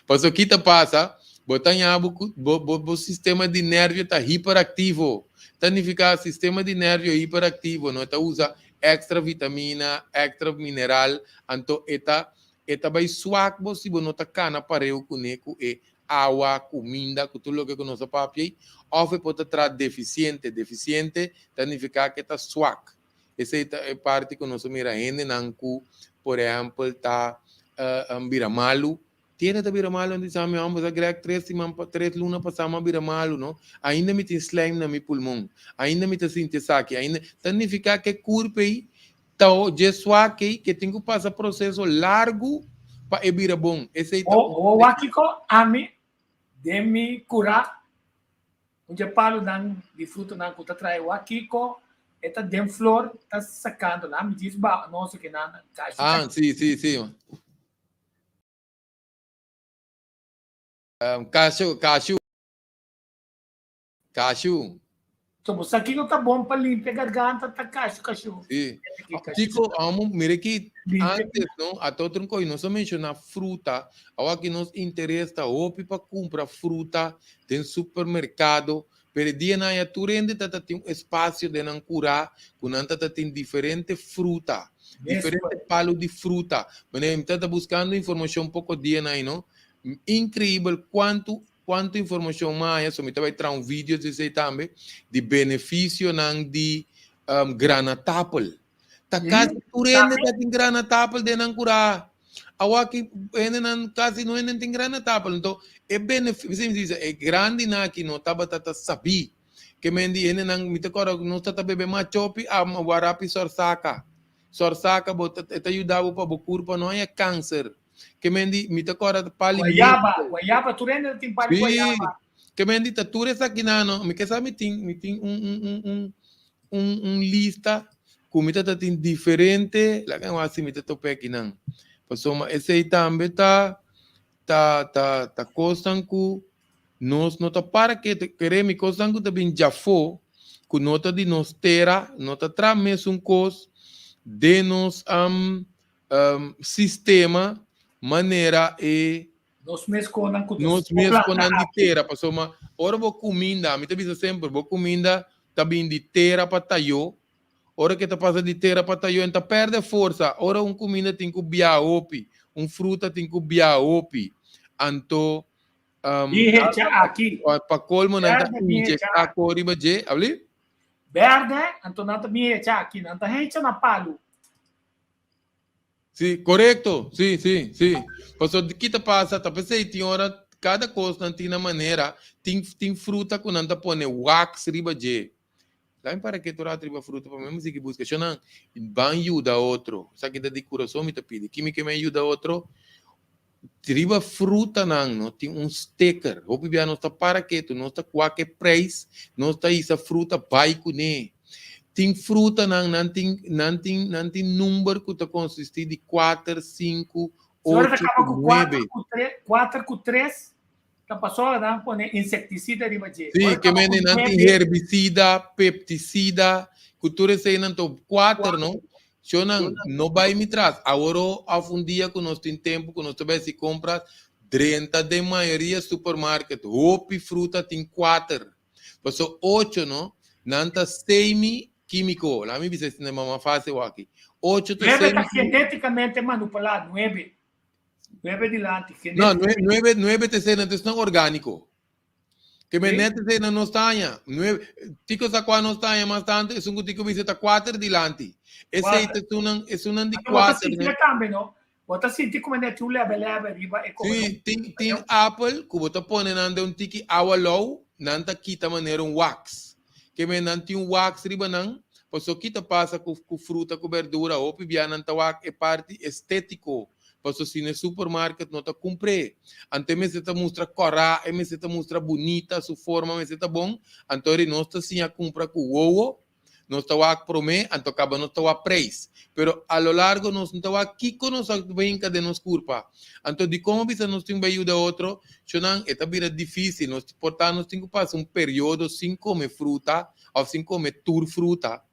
pasobra ki ta pasa bo ta haña bo ku bo bo bo sistema di nervio ta hiperaktivo ta nifiká sistema di nervio hiperaktivo no e ta usa extra vitamina extra mineral anto e ta e ta bai swak bo si bo no ta kana pareu kuné ku e awa, kuminda, ku tur loke ku nos a papia ei, òf e por ta traha defisiente. Defisiente ta nifiká ku e ta swak. Esei ta e parti ku nos a mira hendenan ku, por ehèmpel, ta bira malu. Tin hende ta bira malu, nan ta bisa mi, hòmber, sa Greg, tres siman, tres luna pasá mi a bira malu, no? Ainda mi tin slijm na mi pulmon. Ainda mi ta sinti esaki. Ainda. Ta nifiká ku e kurp ei Ta dje swak ei ke tin ku pasa proseso largu pa e bira bon. Esei ta un. Bo wak kiko ami den mi kurá un dje palunan di frutonan ku ta trae wak kiko e ta den flor ta sakando nan mi djis ba nos ke nan kashi. Ah si si si. Kashu kashu. Kashu. So bo sa kiko ta bon pa limpia garganta ta kashu kashu. Sí. Kiko amo mira ki antes no a otro koi nos a menciona fruta awa ki nos interes ta hopi pa cumpra fruta den supermercado pero e dia nan ya tur hende ta ta tin un espacio den nan cura cu nan ta ta tin diferente fruta diferente palo di fruta manera mi ta ta buscando informacion poco dia nan no increibel cuanto Cuanto informacion mi a haya, so mi ta bay traha un video di esey tambe, di beneficionan di granatapel. Ta casi tur hende ta tin granatapel den nan cura. Awaki hendenan casi no hende tin granatapel. Enton e beneficio, mi bisa, e grandinan aki no tabata ta sabi. Ke men di hendenan, mi ta corda nos ta ta bebe machopi a warapi sorsaka. Sorsaka bo ta, e ta yuda bo pa bo curpa no haya cancer. Ke men di, mi ta kòrda pali Guayaba, guayaba, tur hende ta tin pali guayaba. Ke men di ta tur esakinan no, mi ke sa mi tin, mi tin un un un un un un lista ku mi ta ta tin diferente, laga mi wak si mi ta topa ekinan. Pasobra esei tambe ta ta ta ta kosnan ku nos no ta para ketu, kere mi kosnan ku ta bin djafó, ku no ta di nos tera, no ta traha mesun kos den nos sistema manera e Nos mes konan ku nos mes konan di tera pasobra ora bo kuminda mi ta bisa semper bo kuminda ta bin di tera pa tayo ora ke ta pasa di tera pa tayo en ta perde forsa ora un kuminda tin ku bia hopi un fruta tin ku bia hopi anto Hecha aki pa kolmo nan ta inyekta ko riba dje abli Berde anto nan ta bin hecha aki nan ta hecha na palu. Sí, korekto. Sí, sí, sí. Pasobra ki ta pasa, ta p'esei tin ora kada kos nan tin na manera, tin tin fruta ku nan ta pone wax riba dje. Laat mi para ketu rato riba fruta pa mi mi sigui buska. Shonnan, ban yuda otro. Esaki ta di kurason mi ta pidi. Ki mi ke men yuda otro? Riba frutanan no tin un sticker. Hopi bia nos ta para ketu, nos ta wak e prijs, nos ta hisa fruta bai kuné. Tin frutanan nan tin nan tin nan tin number ku ta konsistí di kuater, sinku, Si ora ta ocho kaba ku ku kuater nuebe. ku tre, kuater ku tres, ta pasó nan pone insektisida riba dje. Sí, Ora ke kaba ku mende nan tin nuebe, herbisida, peptisida, ku tur eseinan to kuater no. Shownan, no bai mi tras. Aworo of un dia ku nos tin tempu ku nos ta bai hasi kompras, drenta den mayoria supermarket, hopi fruta tin kuater. Paso ocho no, nan ta semi kímiko. Laga mi bisa esei mas fásil aki. Ocho ta Nuebe semi ta genétikamente manipulá, nuebe. Nuebe dilanti. No, nuebe, nuebe ta esei nan ta esnan orgániko. Ke men net esei nan nos ta haña. Nuebe, tiko sa kua nos ta haña mas tantu, esun ku tiko bisa ta kuater dilanti. Esei ta esunnan, esunnan di Bo ta kuater. sinti tambe, no? Bo ta sinti kuma net un lebe lebe riba e kohe. Sí, tin, tin apel ku bo ta pone nan den un tiki awa lou, nan ta kita manera un wax. Ke men nan tin un wax riba nan, paso ki ta pasa ku ku fruta ku berdura, hopi bia nan ta wak e parti estetiko, paso si na e supermarket no ta kumpr'é. Anto e mester ta mustra kòrá, e mester ta mustra bunita, su forma mester ta bon, anto ri nos ta siña kumpra ku wowo, Nos ta wak promé, anto kaba nos ta wak preis. Pero a lo largo nos no ta wak kiko nos a brinka den nos kurpa. Anto dikon a bisa nos tin bai yuda otro? Shonnan, e ta bira difísil. Nos por ta nos tin ku pasa un periodo sin kome fruta òf sin kome tur fruta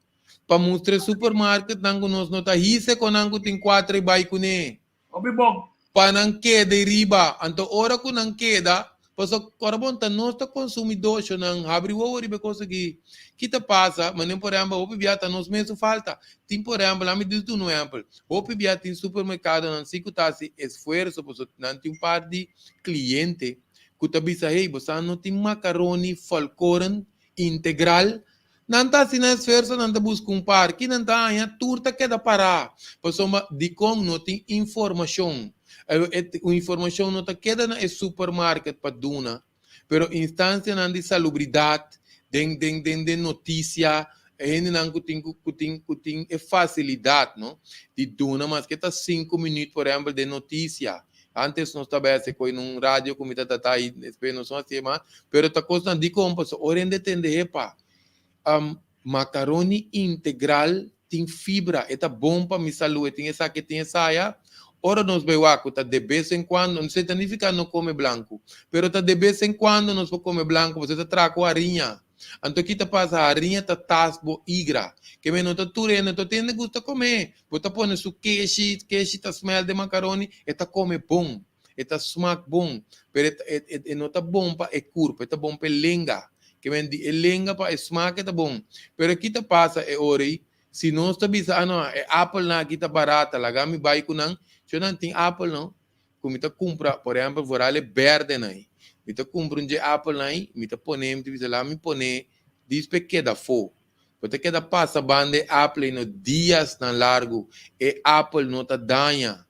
pa mustra e supermarketnan ku nos no ta hise kon nan ku tin kuater i bai kuné. Hopi bon. Pa nan keda i riba. Anto ora ku nan keda, pasobra ora bon ta nos ta konsumidó, shonnan habri wowo riba e kos aki. Ki ta pasa? Manera por ehèmpel, hopi bia ta nos mes su falta. Tin por ehèmpel, ami dis duna un ehèmpel, hopi bia tin supermerkadonan si ku ta hasi esfuerso pasobra nan tin un par di kliente ku ta bisa, hey, bo sa no tin makaroni volkoren integral? Nan ta hasi nan esfuerso, nan ta buska un par. Ki nan ta haña? Tur ta keda pará. Pasobra dikon no tin informashon. E informashon no ta keda na e supermarket pa duna, pero instansianan di salubridat, den den den den notisia, e hendenan ku tin ku tin ku tin e fasilidat no di duna maske ta sinku minüt por ehèmpel den notisia. Antes nos ta bai hasi koe nun radio ku mi ta tata i despues nos no hasié mas, pero ta kosnan dikon pasobra ora hende tende epa makaroni integral tin fibra, e ta bon pa mi salú, e tin esaki e tin esaya, ora nos bai wak ku ta de bes en kuando, no ta nifiká no kome blanku, pero ta de bes en kuando nos por kome blanku pasobra e ta traha ku hariña. Anto ki ta pasa? Hariña ta tas bo igra. Ke men no ta tur hende, no ta tur hende gusta kome. Bo ta pone su keshi, keshi ta smel den makaroni, e ta kome bon, e ta smak bon, pero e e e no ta bon pa e kurpo, e ta bon pa e lenga. Ke men di e lenga pa e smak e ta bon. Pero ki ta pasa e ora ei? Si nos ta bisa, ah no, e apelnan aki ta barata, laga mi bai ku nan. Sho nan tin apel no, ku mi ta kumpra, por ehèmpel, vooral e bèrdenan ei. Mi ta kumpra un dje apelnan ei, mi ta pone, mi ta bisa laga mi pone dis pa e keda afó. Bo ta keda pasa banda e apel ei no diasnan largu, e apel no ta daña.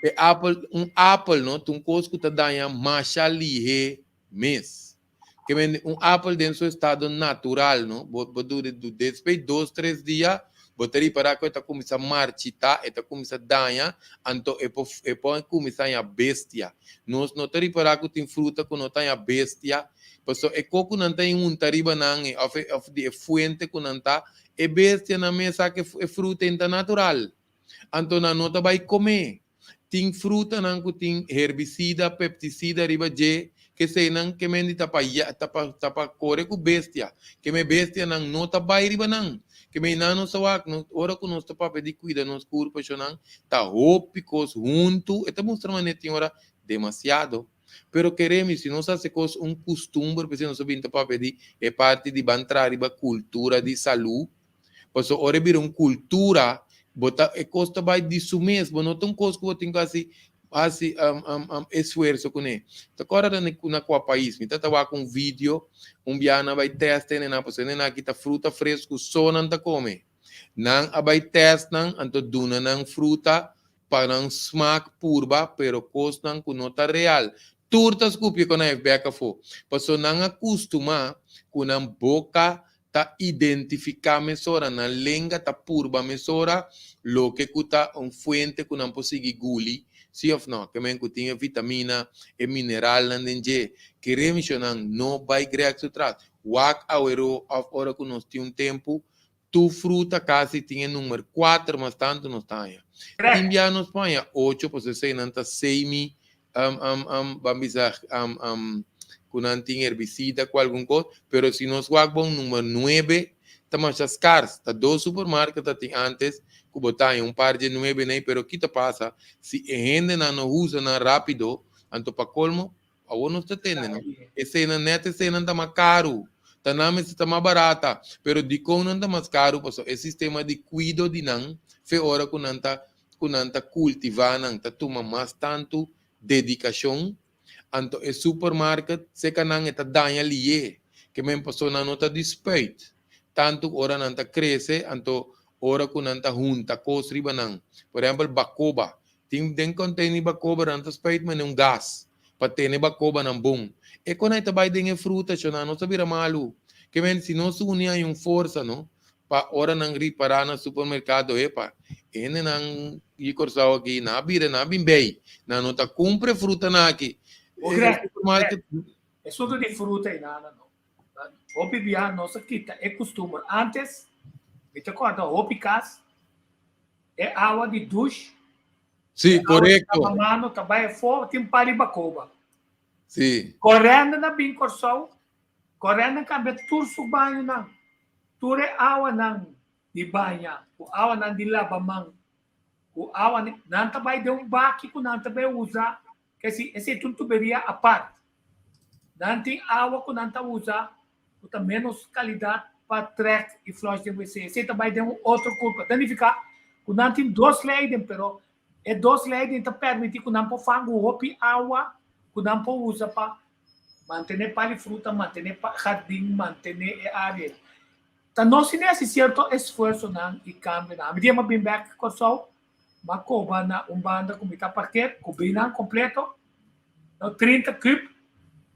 E apel, un apel no ta un kos ku ta daña masha lihé mes. Ke mende un apel den su estado natural no, bo bo dura despues di dos tres dia bo ta ripará ku e ta kuminsá marchitá, e ta kuminsá daña, anto e por e por kuminsá haña bestia. Nos no ta ripará ku tin fruta ku no ta haña bestia, Pasobra e ko ku nan ta inhunta riba nan e òf e òf di e fuente ku nan ta, e bestianan mes sa ku e fruta ei ta natural. Anto nan no ta bai kom'é. Tin frutanan ku tin herbisida, peptisida riba dje, keseinan ke men di ta pa ya ta pa ta pa kore ku bestia. Ke men bestianan no ta bai riba nan. Ke men nan nos ta wak nos ora ku nos ta papia di kuida nos kurpa shonnan ta hopi kos huntu e ta mustra manera tin ora demasiado. Pero kere mi, si nos hasi kos un kustumber, p'esei nos a bin ta papia di e parti di ban traha riba kultura di salú, pasobra ora e bira un kultura, bo ta e kos ta bai di su mes, bo no ta un kos ku bo tin ku hasi hasi esfuerso kuné. Ta kòrda na na kua pais, mi ta ta wak un video, un biaha nan a bai tèst hende nan, pasobra hende nan aki ta fruta fresku so nan ta kome. Nan a bai tèst nan, anto duna nan fruta pa nan smaak purba, pero kosnan ku no ta real. Tur ta skupia ku nan e bek afó. Pasobra nan a kustumá ku nan boka ta identifiká mesora, nan lenga ta purba mesora loke ku ta un fuente ku nan por sigui guli, sí òf nò? Ke men ku tin e vitamina, e mineralnan den dje. Kere mishonan no bai grèk su tras. Wak aweró òf ora ku nos tin un tempu, Tur fruta kasi tin e numer kuater mas tantu nos ta haña. Tin bia nos por haña ocho pasobra eseinan ta semi ban bisa ku nan tin herbisida ku algun kos pero si nos wak bon numer nuebe ta masha skars. Ta dos supermarket ta tin antes ku bo ta haña un par dje nuebe nei pero ki ta pasa si e hendenan no usa nan rapido anto pa kolmo Awor nos ta tende, no? Eseinan, net eseinan ta mas karu. Ta nan mester ta mas barata, pero dikon nan ta mas karu? Pasobra e sistema di kuido di nan fe ora ku nan ta ku nan ta kultivá nan ta tuma mas tantu dedikashon, anto e supermarket seka nan e ta daña lié, ke men pasobra nan no ta di spuit tantu ora nan ta krese, anto ora ku nan ta hunta kos riba nan. Por ehèmpel bakoba, Tin den container bacoba nan ta spuit mane un gas pa tene bacobanan bon. E con ai ta bay den e fruta cho nan no ta bira malu. Ke men si nos uni hay un forsa no pa ora nan ripara na supermercado epa hende nan di Corsou aki nan a bira nan a bin bay nan no ta cumpra e frutanan aki. O Greg, Greg, esunto di fruta y nada no. Hopi bia nos a kita e custumber. Antes mi ta corda hopi cas E awa di douche. Sí, e korekto. Awa mano ta bai afó, tin par di bakoba. Sí. Korende na bin Kòrsou, korende kambia tur su bañonan, tur e awanan di baña, ku awanan di laba man, ku awa nan ta bai den un baki ku nan ta bai usa, kesi esei ta un tuberia apart. Nan tin awa ku nan ta usa ku ta ménos kalidat pa trèk i flòsh den wc. Esei ta bai den un otro kulpa. Ta nifiká ku nan tin dos leiding, pero e dos leiding ta permití ku nan por fangu hopi awa ku nan por usa pa mantené pal di fruta, mantené hardin, mantené e área. Ta nos tin di hasi sierto esfuersonan i kambionan. Ami dia mi a bin bèk Kòrsou, mi a koba na un banda ku mi ta parker, kubrí nan kompleto. No 30 kub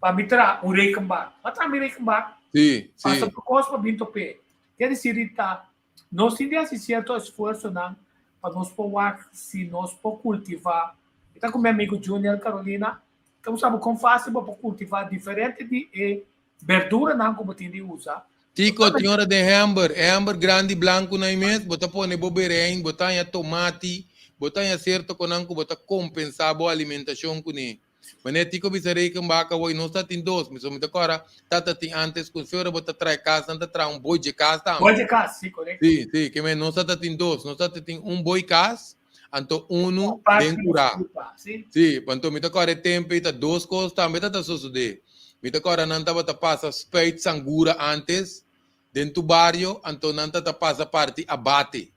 pa mi traha un rekenbak. Ma traha mi rekenbak. Sí, sí. Pasa por kos pa bin top'é. Ker disi Rita, nos tin di hasi sierto esfuersonan pa nos por wak si nos por kultivá. Mi ta ku mi amigu Junior Carolina, ta un sabi kon fásil bo por kultivá diferente di e berduranan ku bo tin di usa. Tiko, tin ora den hèmber, e hèmber grandi blanku na mes, bo ta pone bo berein, bo ta haña tomati, bo ta haña sierto konan ku bo ta kompensá bo alimentashon kuné. Manera Tiko bisa Reichenbach awor, nos ta tin dos, mi so mi ta kòrda tata tin ántes ku si ora bo ta trae kas nan ta traha un boi dje kas tambe. Boi dje kas, si, korekto. Si, si, ke men nos tata tin dos, nos tata tin un boi kas, anto unu den kurá. Si, anto mi ta kòrda e tempu ei ta dos kos tambe ta ta sosodé. Mi ta kòrda nan tabata pasa spuit sangura ántes den tu bario, anto nan ta ta pasa parti abate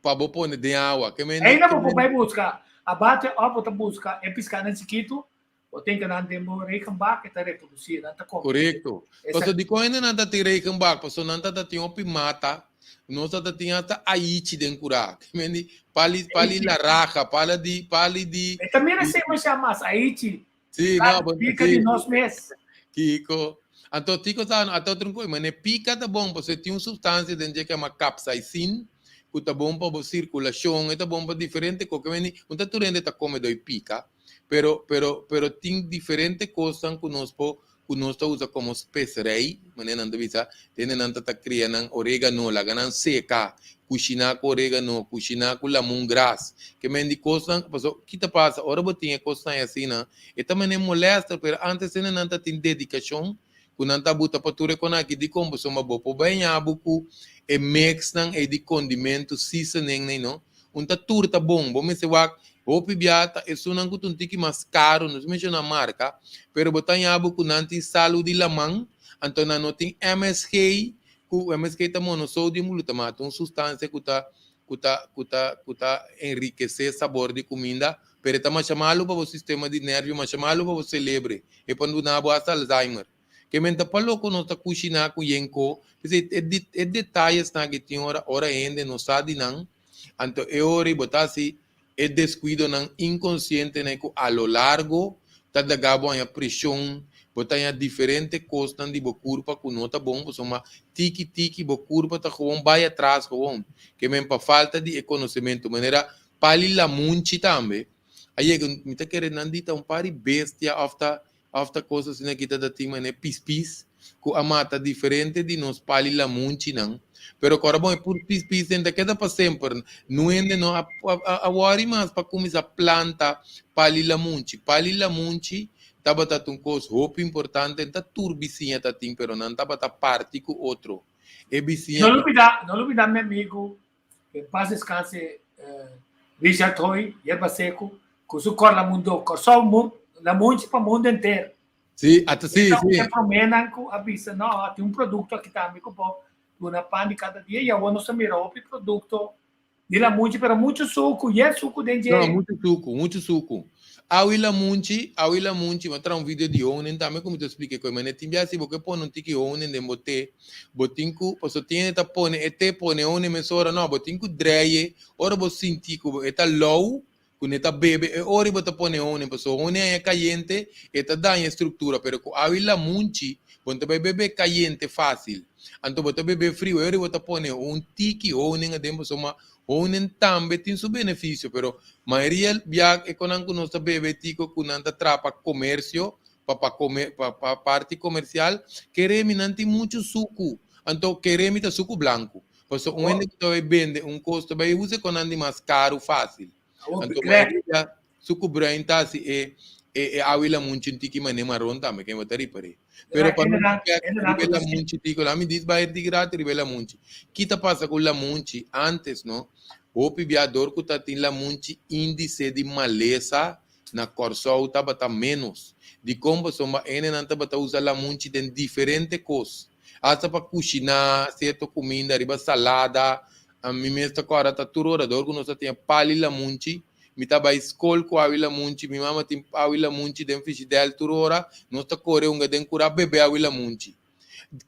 pa bo pone den awa. Ke men Ainda bo por bai buska abate òf bo ta buska e piskanan chikitu Bo tin ke nan den bo regenbak e ta reprodusí, nan ta kome. Korekto. Pasobra dikon hende nan ta tin regenbak? Pasobra nan ta ta tin hopi mata, nos ta ta tin hasta aichi den kurá. Mendi pali pali laraja, pala di pali di. E ta mira esei masha mas, aichi. Sí, no, bo Pika di nos mes. Kiko. Anto tiko sa ata otro kos, mane pika ta bon pasobra e tin un supstansia den dje ku yama capsaicin ku ta bon pa bo sirkulashon, e ta bon pa diferente kos. Ke mende un ta tur hende ta kome doi pika. Pero, pero, pero tin diferente kosnan ku nos por, ku nos ta usa komo speserei, manera nan ta bisa, tende nan ta ta kria nan oregano, laga nan seka, kushiná ku oregano, kushiná ku lamungras, ke men di kosnan, pasobra ki ta pasa ora bo tin e kosnan asina, e ta manera molèster, pero ántes tende nan ta tin dedikashon ku nan ta buta pa tur e kon aki, dikon? Pasobra bo por baña bo ku e mixnan ei di kondimentu, seasoning nei no, Un ta tur ta bon. Bo mester wak hopi bia ta esunnan ku ta un tiki mas karu, no ta menshoná marka, pero bo ta haña bo ku nan tin salu di laman, anto nan no tin MSG, ku MSG ta monosodium glutamato, un sustansia ku ta ku ta ku ta ku ta enrikesé sabor di kuminda, pero e ta masha malu pa bo sistema di nervio, masha malu pa bo selebre, e por duna bo hasta Alzheimer. Ke men ta pa loko nos ta kushiná ku yenko, p'esei e e detayesnan aki tin ora ora hende no sa di nan, anto e ora ei bo ta hasi e deskuidonan inkonsientenan ku a lo largo ta daga bo haña preshon, bo ta haña diferente kosnan di bo kurpa ku no ta bon pasobra tiki tiki bo kurpa ta gewoon bai atras gewoon. Ke men pa falta di e konosementu manera pali lamunchi tambe a yega mi ta kere nan di ta un par di bestia òf ta Of ta kos asina ki ta ta tin manera pis pis ku a mata diferente di nos pali lamunchinan. Pero kòrda bon e pur pis pis den ta keda pa semper. Nu hende no a a wòri mas pa kuminsá planta pali lamunchi. Pali lamunchi tabata ta un kos hopi importante. Ta tur bisiña ta tin pero nan tabata parti ku otro. E bisiña. No lubidá, no lubidá mi amigu, en paz descanse, Richard Hoy, Yerba Seco, ku su kòr Lamundo, Kòrsou, Lamunchi pa mundu henter. Sí, ata sí, Então, sí. E proménan ku a bisa, no, tin un produkto aki tambe ku por duna pan di kada dia i awor nos a mira hopi produkto di lamunchi, pero muchu suku, yen suku den dje. No, muchu suku, muchu suku. Awi lamunchi, awi lamunchi, mi a traha un video di honing tambe ku mi ta splika e kos, manera tin bia si bo ke pone un tiki honing den bo te, bo tin ku, pasobra tin hende ta pone e te pone honing mesora, no, bo tin ku drei ora bo sinti ku e ta lou, ku ne ta bebe e ora bo ta pone honing pasobra honing aña kayente e ta daña e struktura pero ku awi lamunchi bo no ta bai bebe kayente fásil anto bo ta bebe friu e ora bo ta pone un tiki honing aden pasobra honing tambe tin su benefisio pero mayoria bia e konan ku nos ta bebe tiko ku nan ta traha pa komersio pa pa kome pa pa parti komersial kere mi nan tin muchu suku anto kere mi ta suku blanku Pasobra un hende ku ta bai bende un kos ta bai usa e konan di mas karu fásil. Anto mayoria su ku bruin ta hasi e e awa i lamunchi un tiki manera maron tambe ken bo ta ripar'é. Pero pa nos bek riba e lamunchi tiko la mi dis bai di grati riba e lamunchi. Ki ta pasa ku lamunchi antes no hopi bia dor ku ta tin lamunchi índise di malesa na Kòrsou tabata ménos. Dikon? Pasobra hendenan tabata usa lamunchi den diferente kos. Asta pa kushiná sierto kuminda riba salada. Mi mes ta kòrda ta tur ora dor ku nos ta tin e pali lamunchi. Mi ta bai skol ku awi lamunchi. Mi mama tin awi lamunchi den frishidèl tur ora. Nos ta kore hunga den kurá bebe awi lamunchi.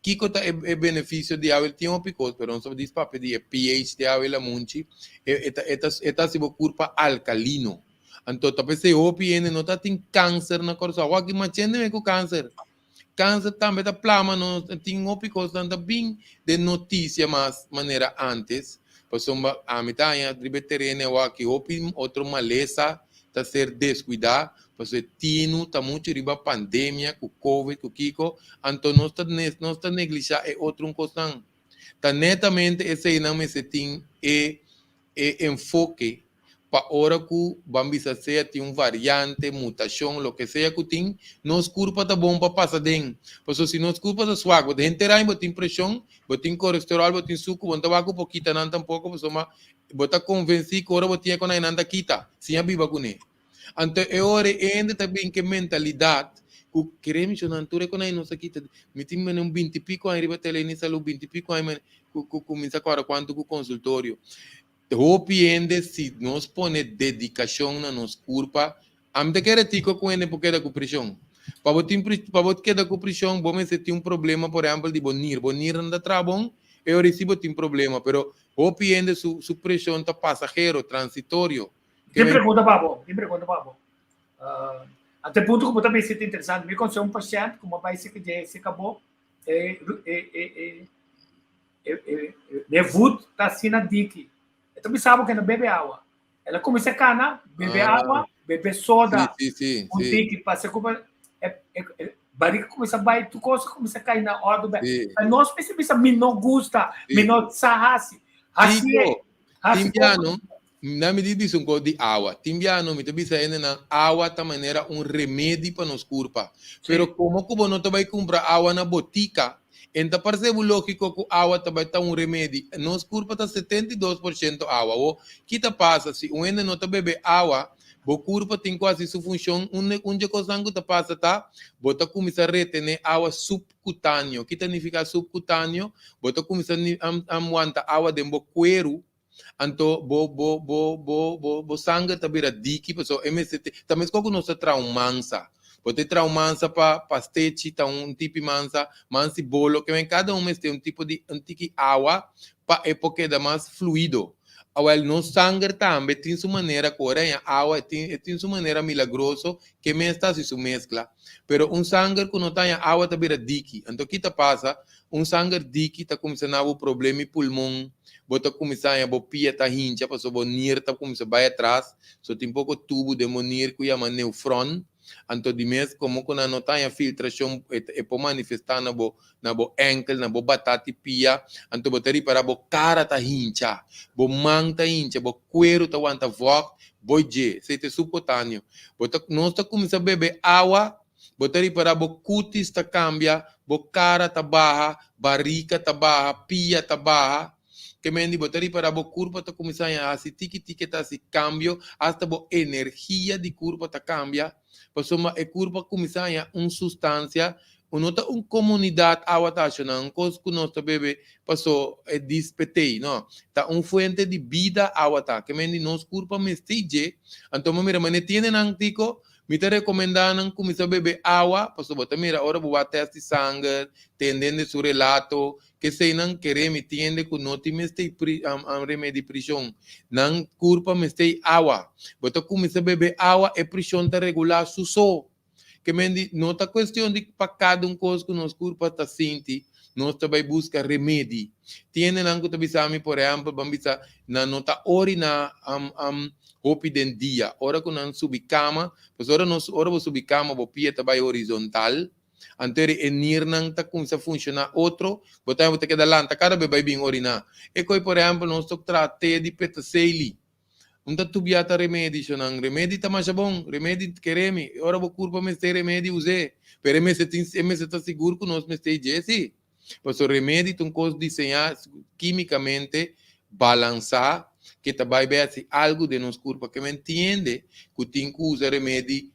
Kiko ta e benefisio di awi? Tin hopi kos, pero nos ta dis papia di e pH di awi lamunchi. E ta e ta e ta hasi bo kurpa alkalino. Anto ta p'esei hopi hende no ta tin kanser na Kòrsou. Awor aki machende me ku kanser. Kanser tambe ta plama no tin hopi kosnan ta bin den notisia mas manera antes pasobra ami ta haña riba e tereno awor aki hopi otro malesa ta ser deskuidá pasobra e tinu ta muchu riba pandemia ku covid ku kiko anto nos ta nos ta neglishá e otro kosnan ta netamente eseinan mester tin e e enfoke pa ora ku ban bisa sea tin un variante, mutashon, loke sea ku tin, nos kurpa ta bon pa pasa den. Pasobra si nos kurpa ta swak, bo ta henter aña bo tin preshon, bo tin kolesteròl, bo tin suku, bo no ta wak ku por kita nan tampoko pasobra bo ta konvensí ku ora bo tin e kon nan ta kita sin a biba kuné. Anto e ora e hende ta bin ku e mentalidat ku kere mi shon tur e kon nos a kita. Mi tin mene un binti piko aña riba tele ni salú, binti piko aña ku kuminsá kòrda kuantu ku konsultorio. Hopi hende si nos pone dedikashon na nos kurpa, ami ta kere tiko ku hende por keda ku prishon. Pa bo tin pa bo keda ku prishon bo mester tin un problema por ehèmpel di bo nir, bo nirnan ta traha bon, e ora si bo tin problema, pero hopi hende su su preshon ta pasahero, transitorio. Tin pregunta pa bo, tin pregunta pa bo. Ante punto ku bo ta bisa ta interesante, mi konosé un pashènt ku mi a bai seka dje seka bo, e e e E voet ta asina diki. E ta bisa bo ke no bebe awa. El a kuminsá kana, bebe awa, bebe soda. Sí, sí, sí. Un tiki pa se kuma e, e, e barriga kuminsá bai, tur kos kuminsá kai na òrdu bèk. Sí. Pa nos mester bisa mi no gusta, mi no sa hasi. Hasi e, hasi Tin biano, na mi di bisa un kos di awa. Tin biano mi ta bisa hendenan awa ta manera un remedi pa nos kurpa. Pero komo ku bo no ta bai kumpra awa na botika, en ta parse bo lógiko ku awa ta bai ta un remedi. Nos kurpa ta 72% awa. Awor, ki ta pasa si un hende no ta bebe awa, bo kurpa tin ku hasi su funshon. Un un dje kosnan ku ta pasa ta bo ta kuminsá retené awa subkutáneo. Ki ta nifiká subkutáneo? Bo ta kuminsá wanta awa den bo kueru. Anto bo bo bo bo bo bo sanger ta bira diki pasobra e mester te ta meskos ku nos ta traha un mansa. Bo ta traha un mansa pa pastechi ta un tipi mansa, mansi bolo ke men kada un mester un tipo di un tiki awa pa e por keda mas fluido. Awel nos sanger tambe tin su manera ku ora haña awa e tin e tin su manera milagroso ke mes ta hasi su meskla. Pero un sanger ku no ta haña awa ta bira diki. Anto ki ta pasa? Un sanger diki ta kuminsá na bo problema pulmon, bo ta kuminsá haña bo pia ta hincha pasobra bo nir ta kuminsá bai atras, so tin poko tubu den bo nir ku yama neufron, anto di mes komo ku nan no ta haña filtrashon e por manifestá na bo na bo enkel, na bo batati pia, anto bo ta ripará bo kara ta hincha, bo man ta hincha, bo kueru ta wanta vògt, bo dje, esei ta e subkutaneo. Bo ta nos ta kuminsá bebe awa. Bo ta ripará bo kutis ta kambia, bo kara ta baha, barika ta baha, pia ta baha. Ke mendi bo ta ripará bo kurpa ta kuminsá haña hasi tiki tiki ta hasi kambio, asta bo energia di kurpa ta kambia. Pasobra e kurpa kuminsá haña un sustansia ku no ta un komunidat awa ta hasha nan, un kos ku nos ta bebe paso e dispet'ei, no. Ta un fuente di bida awa ta. Ke men di nos kurpa mester dje. Anto bo mira manera tiene nan tiko, mi ta rekomendá nan kuminsá bebe awa, pasobra bo ta mira ora bo wak tèst di sanger, tendende su relato, Keseinan kere mi tiende ku no tin mester remedi prishon. Nan kurpa mester awa. Bo ta kuminsá bebe awa, e prishon ta regulá su so. Ke men di, no ta kuestion di pa kada un kos ku nos kurpa ta sinti, nos ta bai buska remedi. Tiendenan ku ta bisa mi, por ehèmpel, ban bisa nan no ta oriná hopi den dia. Ora ku nan subi kama, pasobra ora nos ora bo subi kama bo pia ta bai horizontal. Anto eri e nirnan ta cuminsa funciona otro, bo ta bo ta keda lanta cada be bay bin orina. E coy por ehempel nos tok traha te di petaseli. Un ta tubia ta remedi shonan. Remedi ta masha bon, remedi kere mi. Ora bo curpa mester remedi use. Pero e mester tin e mester ta sigur cu nos mester dje si. Pasobra remedi ta un cos diseña kimicamente balansa ke ta bay bay haci algo den nos curpa. Ke men tiende cu tin cu usa remedi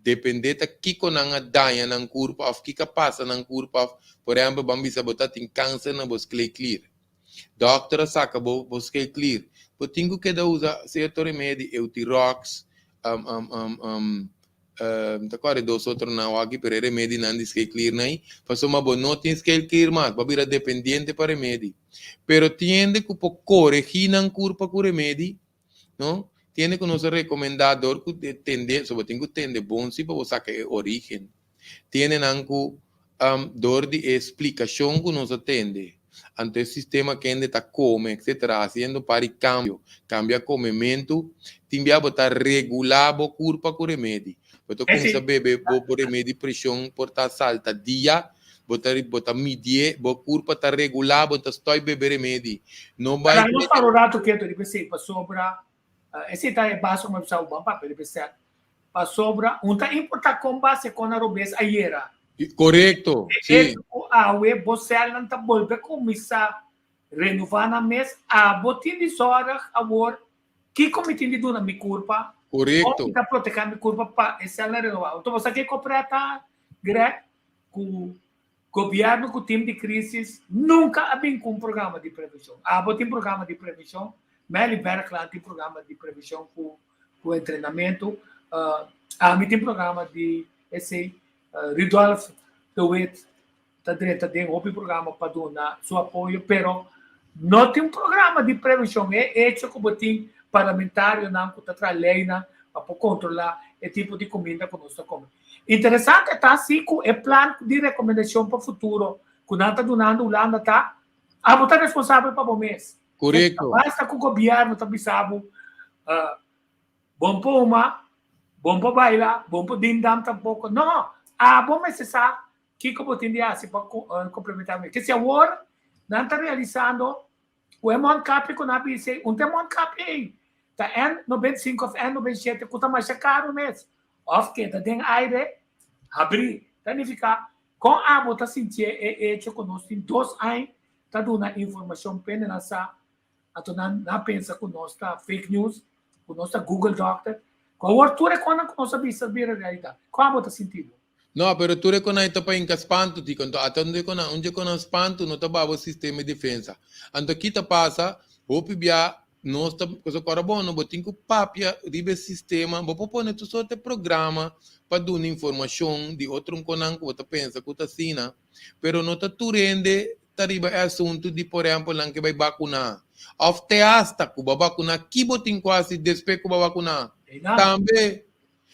Depende ta kiko nan a daña nan kurpa òf kiko a pasa nan kurpa òf por ehèmpel ban bisa bo ta tin kanser na bo skleiklier. Dòkter a saka bo bo skleiklier. Bo tin ku keda usa sierto remedi, Eutirox, mi ta kòrda e dos otronan awor aki pero e remedinan di skleiklier nan ei pasobra bo no tin skleiklier mas, bo a bira dependiente pa remedi. Pero tin hende ku por koregí nan kurpa ku remedi. No? Tiene ku nos a rekomendá dor ku tende, so bo tin ku tende bon si pa bo saka e orígen. Tiene nan ku dor di e splikashon ku nos a tende, anto e sistema kende ta kome etcetera hasiendo par di kambio, kambia komementu, tin bia bo ta regulá bo kurpa ku remedi. Bo ta kuminsá bebe bo bo remedi preshon por ta salta dia, bo ta bo ta midié, bo kurpa ta regulá, bo ta stòi bebe remedi. No bai Laga nos para un ratu ketu riba esei pasobra esei ta e base ku mi a bisa bo ban papia riba esei pasobra un ta importá kon base kon a robes ayera. Korekto, E si. echo ku awe bo sèlnan ta bolbe kuminsá renová nan mes, abo tin di zòrg awor Kiko mi tin di duna mi kurpa? Korekto. Kon mi ta protegá mi kurpa pa e sèlnan renová? Anto bo sa ke kopreta, Greg, ku gobièrnu ku tim di krísis nunka a bin ku un programa di prevenshon. Abo tin programa di prevenshon, Melly Bergland tin programa di prevenshon ku ku entrenamentu, ami tin programa di esei, Rudolf de Wit ta drenta den hopi programa pa duna su apoyo, pero no tin un programa di prevencion. E hecho cu bo tin parlamentarionan cu ta traha leynan pa por controla e tipo di cuminda cu nos ta come. Interesante ta si cu e plan di recomendacion pa futuro cu nan ta dunando Hulanda ta, abo ta responsabel pa bo mes. Corecto. Basta cu gobierno ta bisa bo, Bon por huma, bon por baila, bon por dindam tampoco. No, abo mester sa kiko bo tin di hasi pa komplementá mi. Kese awor nan ta realisando ku e mondkapje ku nan a bisa ei, un ta e mondkapje ei ta N95 òf N97 ku ta masha karu mes òf keda den aire habrí. Ta nifiká kon abo ta sintié e echo ku nos tin dos aña ta duna informashon pende nan sa. Anto nan a pensa ku nos ta fake news, ku nos ta Google doctor. Ku awor tur e konan ku nos a bisa bira realidat. Kon abo ta sinti bo? No, pero tur e konan ei ta pa hinka spantu, tiko. Anto ata un konan, un dje konan spantu no ta baba sistema di defensa. Anto ki ta pasa? Hopi bia nos ta, pasobra kòrda bon no, bo tin ku papia riba e sistema, bo por pone tur sorte programa pa duna informashon di otro konan ku bo ta pensa ku ta asina, pero no ta tur hende ta riba e asuntu di por ehempel nan ke bai bakuná òf te asta ku bo a bakuná ki bo tin ku hasi despues ku bo a bakuná tambe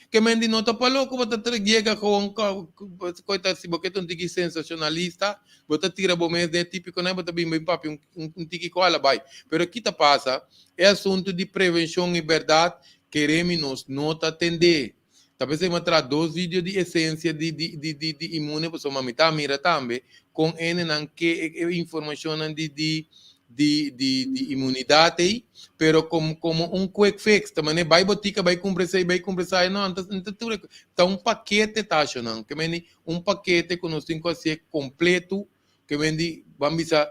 ke men di no ta pa loko bo ta yega gewoon koe ta si bo ke ta un tiki sensashonalista bo ta tira bo mes den e tipikonan bo ta bin bin papia un tiki ku ala bai pero ki ta pasa e asuntu di prevenshon i bèrdat keremi nos no ta tende. Ta p'esei mi a traha dos video di esensia di di di di di inmune pasobra mi ta mira tambe kon hendenan ke e informashonnan di di di di di inmunidat ei pero komo komo un quick fix ta manera bai botika bai kumpra esei bai kumpra esai no anto anto tur e ta un pakete ta ashonan ke mende un pakete ku nos tin ku hasié kompleto ke mende ban bisa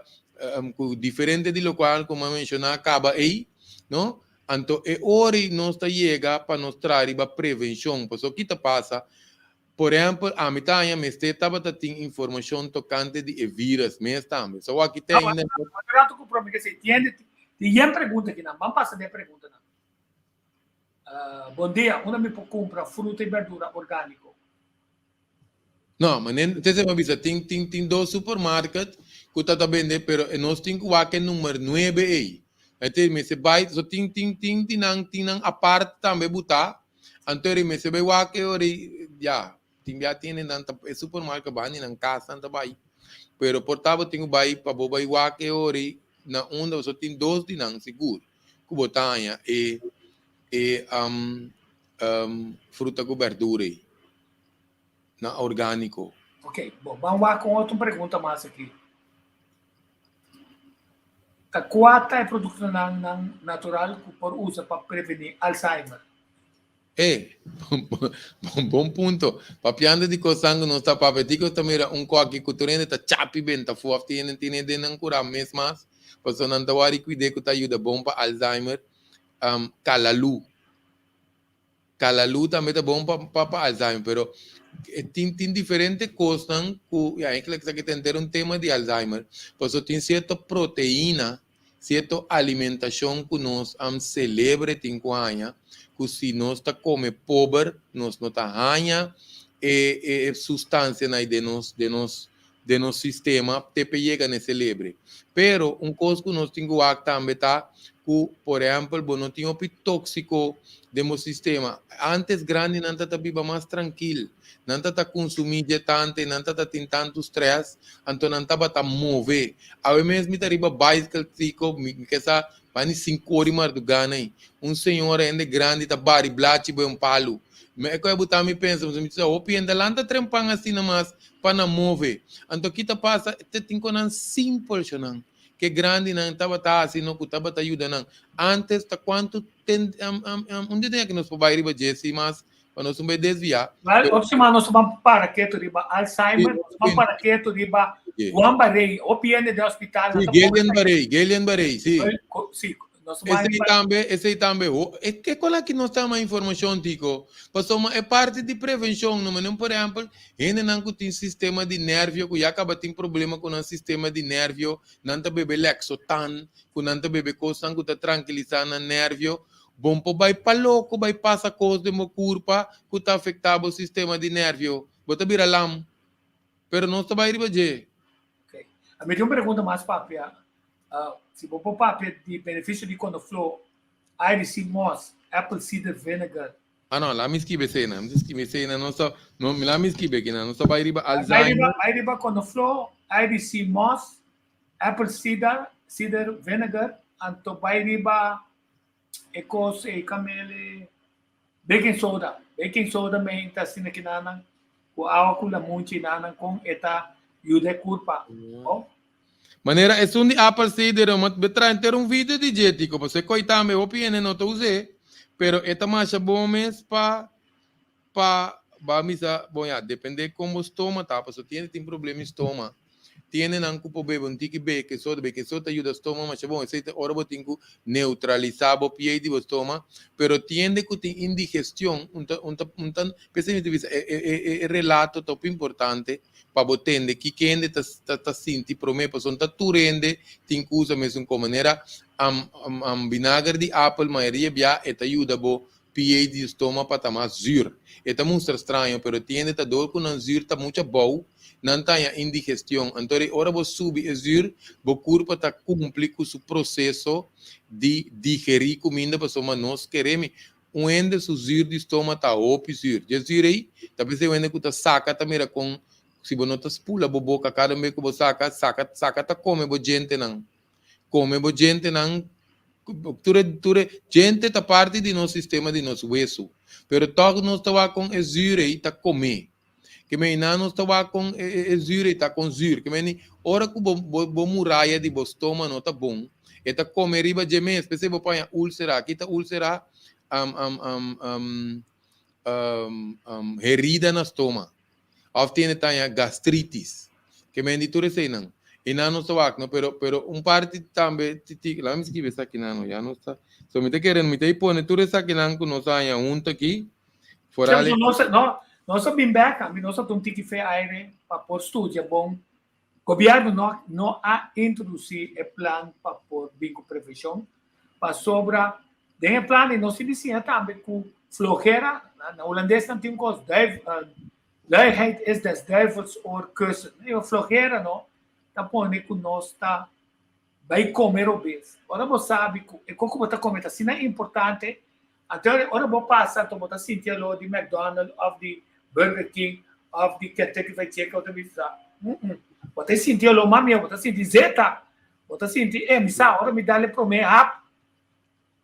ku diferente di lokual ku mi a menshoná kaba ei no. Anto e ora ei nos ta yega pa nos traha riba prevenshon. Pasobra ki ta pasa? Por ehèmpel, ami ta haña mester tabata tin informashon tokante di e vírus mes tambe. So aki te ainda no. Otro rato ku prome ke se tiende tin yen pregunta akinan. Ban pasa den preguntanan. Bon dia, unda mi por kumpra fruta i berdura orgániko? No, ma nen te sema bisa tin tin tin dos supermarket ku ta ta bende pero e nos tin ku wak e number nuebe ei. E mester bai so tin tin tin tin nan tin nan apart tambe buta anto eri mester bai wak e ora ya tin bia tin nan ta e supermarket banda nan kas nan ta bai pero por ta bo tin ku bai pa bo bai wak e ora na unda so tin dos di nan sigur ku bo ta haña e e fruta ku berdura ei. Na orgániko. Ok, bon, ban wak un otro pregunta mas aki. Ta kua ta e produktonan nan natural ku por usa pa prevení Alzheimer? E, bon punto. Papiando di kosnan ku nos ta papia, tiko ta mira un koki ku tur hende ta chapi benta fu òf tin hende tene den nan kurá mes mas, pasobra nan ta wòrdu kuid'é ku ta yuda bon pa Alzheimer, kalalu. Kalalu tambe ta bon pa pa pa Alzheimer, pero tin tin diferente kosnan ku ya eigenlijk esaki ta henter un tema di Alzheimer, pasobra tin sierto proteina, sierto alimentashon ku nos selebre tin ku haña, ku si nos ta kome pober nos no ta haña e e sustansianan ei den nos den nos den nos sistema te pe yega na e selebre. Pero un kos ku nos tin ku wak tambe ta ku, por ehèmpel, bo no tin hopi tóksiko den bo sistema. Ántes grandinan ta ta biba mas trankil, nan ta ta kunsumí dje tante, nan ta ta tin tantu strès, anto nan tabata move. Awe mes mi ta riba baiskel tiko, mi ke sa bani sinku ora di mardugá nei, un señora hende grandi ta bari blachi bo e un palu. Mi e koe bo ta mi pensa, mi ta hopi hende lanta trempan asina mas pa nan move. Anto ki ta pasa? Te tin konan simpel shonan ke grandinan tabata hasi no ku tabata yuda nan. Antes ta kuantu ten un dia ke nos por bai riba dje si mas pa nos no bai desviá. Wel, otro semana nos ta ban para ketu riba Alzheimer, nos ta ban para ketu riba Guillain Barré, hopi hende den hospital. Sí, Guillain Barré, Guillain Barré, sí. Sí, Esei tambe, esei tambe. E ke kon aki nos ta ama informashon, Tico? Pasobra e parti di prevenshon, no manera por ehèmpel, hendenan ku tin sistema di nervio, ku ya kaba tin problema ku nan sistema di nervio, nan ta bebe Lexotan, ku nan ta bebe kosnan ku ta trankilisá nan nervio. Bon por bai pa loko, bai pasa kos den bo kurpa ku ta afektá bo sistema di nervio. Bo ta bira lam. Pero nos ta bai riba dje. Ok. Mi tin un pregunta mas, papia. Si bo por papia di beneficio di Conoflo, IDC Moss, apple cider vinegar. Ah no, laat mi skibi esei nan. Mi skibi esei nan, no sa, no, laat mi skibi aki nan. Nos ta bai riba Alzheimer. Bai riba, bai riba Conoflo, IDC Moss, apple cider, cider vinegar, anto bai riba e kos e kamele baking soda. Baking soda men ta asina ki nan ku awa ku lamunchi nan kon e ta yuda e kurpa. Oh. Manera esun di apple cider ma be traha henter un video di dje tiko pasobra e koi tambe hopi hende no ta us'é pero e ta masha bon mes pa pa ba misa bon ya depende kon bo stoma ta pasobra tin hende tin problema di stoma tin hendenan ku por bebe un tiki baking soda baking soda ta yuda stoma masha bon esei ta ora bo tin ku neutralisa bo ph di bo stoma pero tin hende ku tin indigestion un ta un ta un ta p'esei mi ta bisa e e e relato ta hopi importante pa bo tende ki kende ta ta ta sinti promé pasobra no ta tur hende tin ku usa mesun kos manera binager di apel mayoria bia e ta yuda bo pH di stoma pa ta mas zuur e ta mustra straño pero tin hende ta dor ku nan zuur ta mucha bou nan ta haña indigestion anto di ora bo subi e zuur bo kurpa ta kumpli ku su proseso di digerí kuminda pasobra nos kere mi Un hende su zuur di stoma ta hopi zuur. Dje zuur ei, ta p'esei un hende ku ta saka ta mira kon si bo no ta spula bo boka kada un bes ku bo saka, saka saka ta kome bo djentenan. Kome bo djentenan, tur e tur e djente ta parti di nos sistema di nos wesu. Pero tòg nos ta wak kon e zuur ei ta kom'é. Ke mei nan nos ta wak kon e e zuur ei ta kon zuur. Ke mei ni ora ku bo bo bo muraya di bo stoma no ta bon, e ta kome riba dje mes. P'esei bo paña úlsera. Aki ta úlsera herida na stoma. Òf tene taña gastritis. Ke mei di tur eseinan. I nan no ta wak no, pero pero un parti tambe ti ti laga mi skibi esakinan no, ya nos ta so mi ta kere mi ta pone tur esakinan ku nos a haña huntu aki foral e Nos no nos a bin bek ami nos a tuma un tiki fe aire pa por studia bon. Gobierno no no a introduci e plan pa por bin cu prevencion pasobra den e plan nos tin di siña tambe cu flojera na Hulandes nan tin un cos duif Luiheid is des duivels oorkussen. E flojera no ta pone ku nos ta bai kome robes. Ora bo sabi ku e kos ku bo ta kome ta asina importante, anto ora bo pasa anto bo ta sinti olor di McDonald of di Burger King of di Kentucky Fried Chicken, bo ta bisa, mm bo ta sinti olor mas mihó, bo ta sinti zeta, bo ta sinti, eh mi sa ora mi dal e promé hap,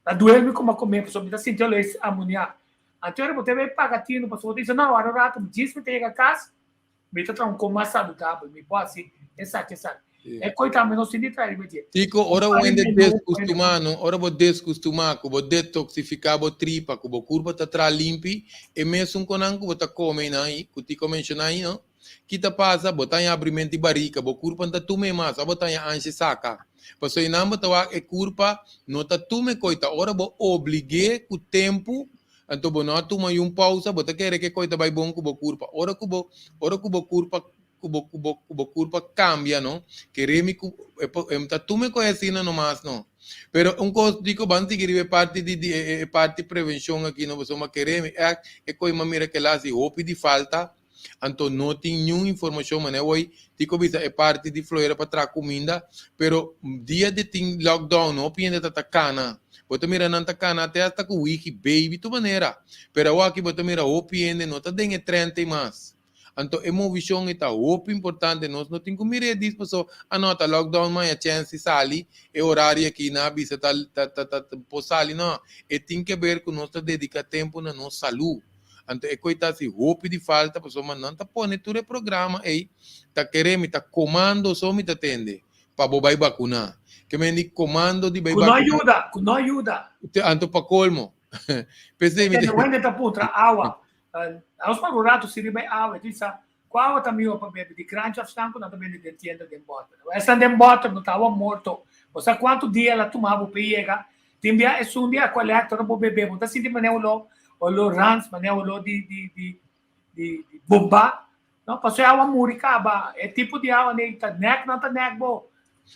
Ta duel mi kuma come pasobra mi ta sinti olo es amoniak. Anto ora bo ta bay paga tino pasobra bo ta bisa no awor un rato djis mi ta yega cas mi ta traha un cos mas saludabel mi por haci esaki esaki. E coy tambe no sinti traha riba dje. Tico, ora un hende descustuma no, ora bo descustuma cu bo detoxifica bo tripa cu bo curpa ta traha limpi, e mesun conan cu bo ta come nan cu Tico a menciona ayi no, Ki ta pasa? Bo ta haña abrimento di barika, bo kurpa no ta tume mas, òf bo ta haña ansha saka. Pasobra einan bo ta wak e kurpa no ta tume koi, ta ora bo oblig'é ku tempu, anto bo no a tuma yun pousa, bo ta kere ku e koi ta bai bon ku bo kurpa. Ora ku bo, ora ku bo kurpa, ku bo, ku bo, ku bo kurpa kambia no, kere mi ku e por, e ta tume koi asina nomas no. Pero un kos diko ban sigui riba e parti di di e parti prevenshon aki no, pasobra kere mi ègt e koi mi a mira kila si hopi di falta. Anto no tin niun informacion manera hoy Tico bisa e parti di Florida pa traha cuminda pero dia di tin lockdown no hopi hende ta ta cana bo ta mira nan ta cana te hasta cu wiki baby tur manera pero awaki bo ta mira hopi hende no ta den e trend ey mas anto e movicion ey ta hopi importante nos no tin cu mira e dis paso a no ta lockdown maña chance di sali e horario aki nan a bisa ta ta ta por sali no e tin ke ber cu nos ta dedica tempo na nos salud. Anto e koe ta hasi hopi di falta pasobra nan ta pone tur e programa ei ta kere mi ta komando so mi ta tende pa bo bai bakuna. Ke men di komando di bai Ku no bakuna. yuda, ku no yuda. Anto pa kolmo. P'esei mi Tende wende ta puntra awa. Nos para un rato si riba e awa e bisa ku awa ta mihó pa bebe di kranchi òf snan ku nan ta bende den tienda den bòter. Esnan den bòter no ta awa morto. Bo sa kuantu dia el a tuma bo pa e yega? Tin bia esun di aqualector bo bebe bo ta sinti manera olor olor rans manera olor di di di di di bomba no pasobra e awa muri caba e tipo di awa nei ta nek nan ta nek bo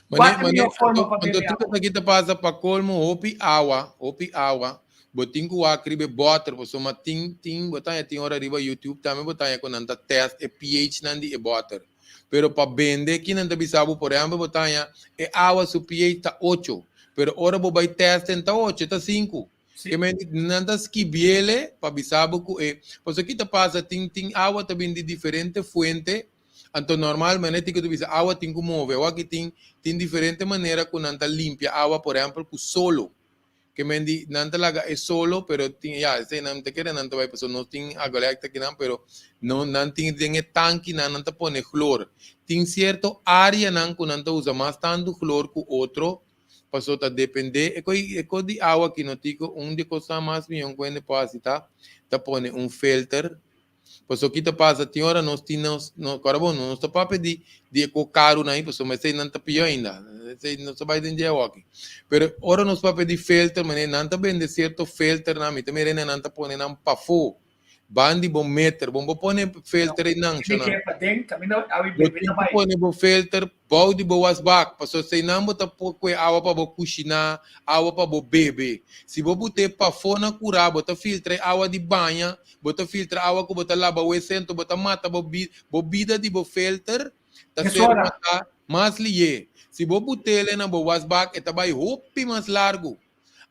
Mane mane anto anto tur esaki ta pasa pa colmo hopi awa hopi awa bo tin cu wak riba e boter pasobra tin tin bo ta haña tin ora riba youtube tambe bo ta haña cu nan ta test e ph nan di e boter Pero pa bende ki nan ta bisa bo, por ehempel bo ta haña e awa su pH ta ocho, pero ora bo bai test en ta ocho, e ta sinku. Ke men nan ta skibiele pa bisa bo ku e, pasobra ki ta pasa tin tin awa ta bin di diferente fuente, anto normal manera tin ku ta bisa awa tin ku move, awor aki tin tin diferente manera ku nan ta limpia awa, por ehempel ku solo. Ke men di nan ta laga e solo pero tin ya esei nan ta kere nan ta bai pasobra nos tin agualekta akinan pero no nan tin den e tankinan nan ta pone chlor. Tin sierto areanan ku nan ta usa mas tantu chlor ku otro pasobra ta depende e koi e kos di awa aki no tiko un di e kosnan mas mion ku hende por hasi ta ta pone un filter. Pasobra ki ta pasa tin ora nos tin nos no kòrda bon nos ta papia di di e ko karunan ei pasobra eseinan ta pió ainda esei nos ta bai den dje awoki pero ora nos papia di filter manera nan ta bende sierto filternan mi ta mira nan nan ta pone nan pafó ban di bo meter bon bo pone filter einan shona bo tin ku pone bo filter Bou di bo wasbak, pasobra eseinan bo ta por kue awa pa bo kushiná, awa pa bo bebe. Si bo but'é pafó na kurá, bo ta filtra e awa di baña, bo ta filtra awa ku bo ta laba wc, anto bo ta mata bo bo bida di bo filter ta ser matá mas lihé. Si bo but'é na bo wasbak, e ta bai hopi mas largu.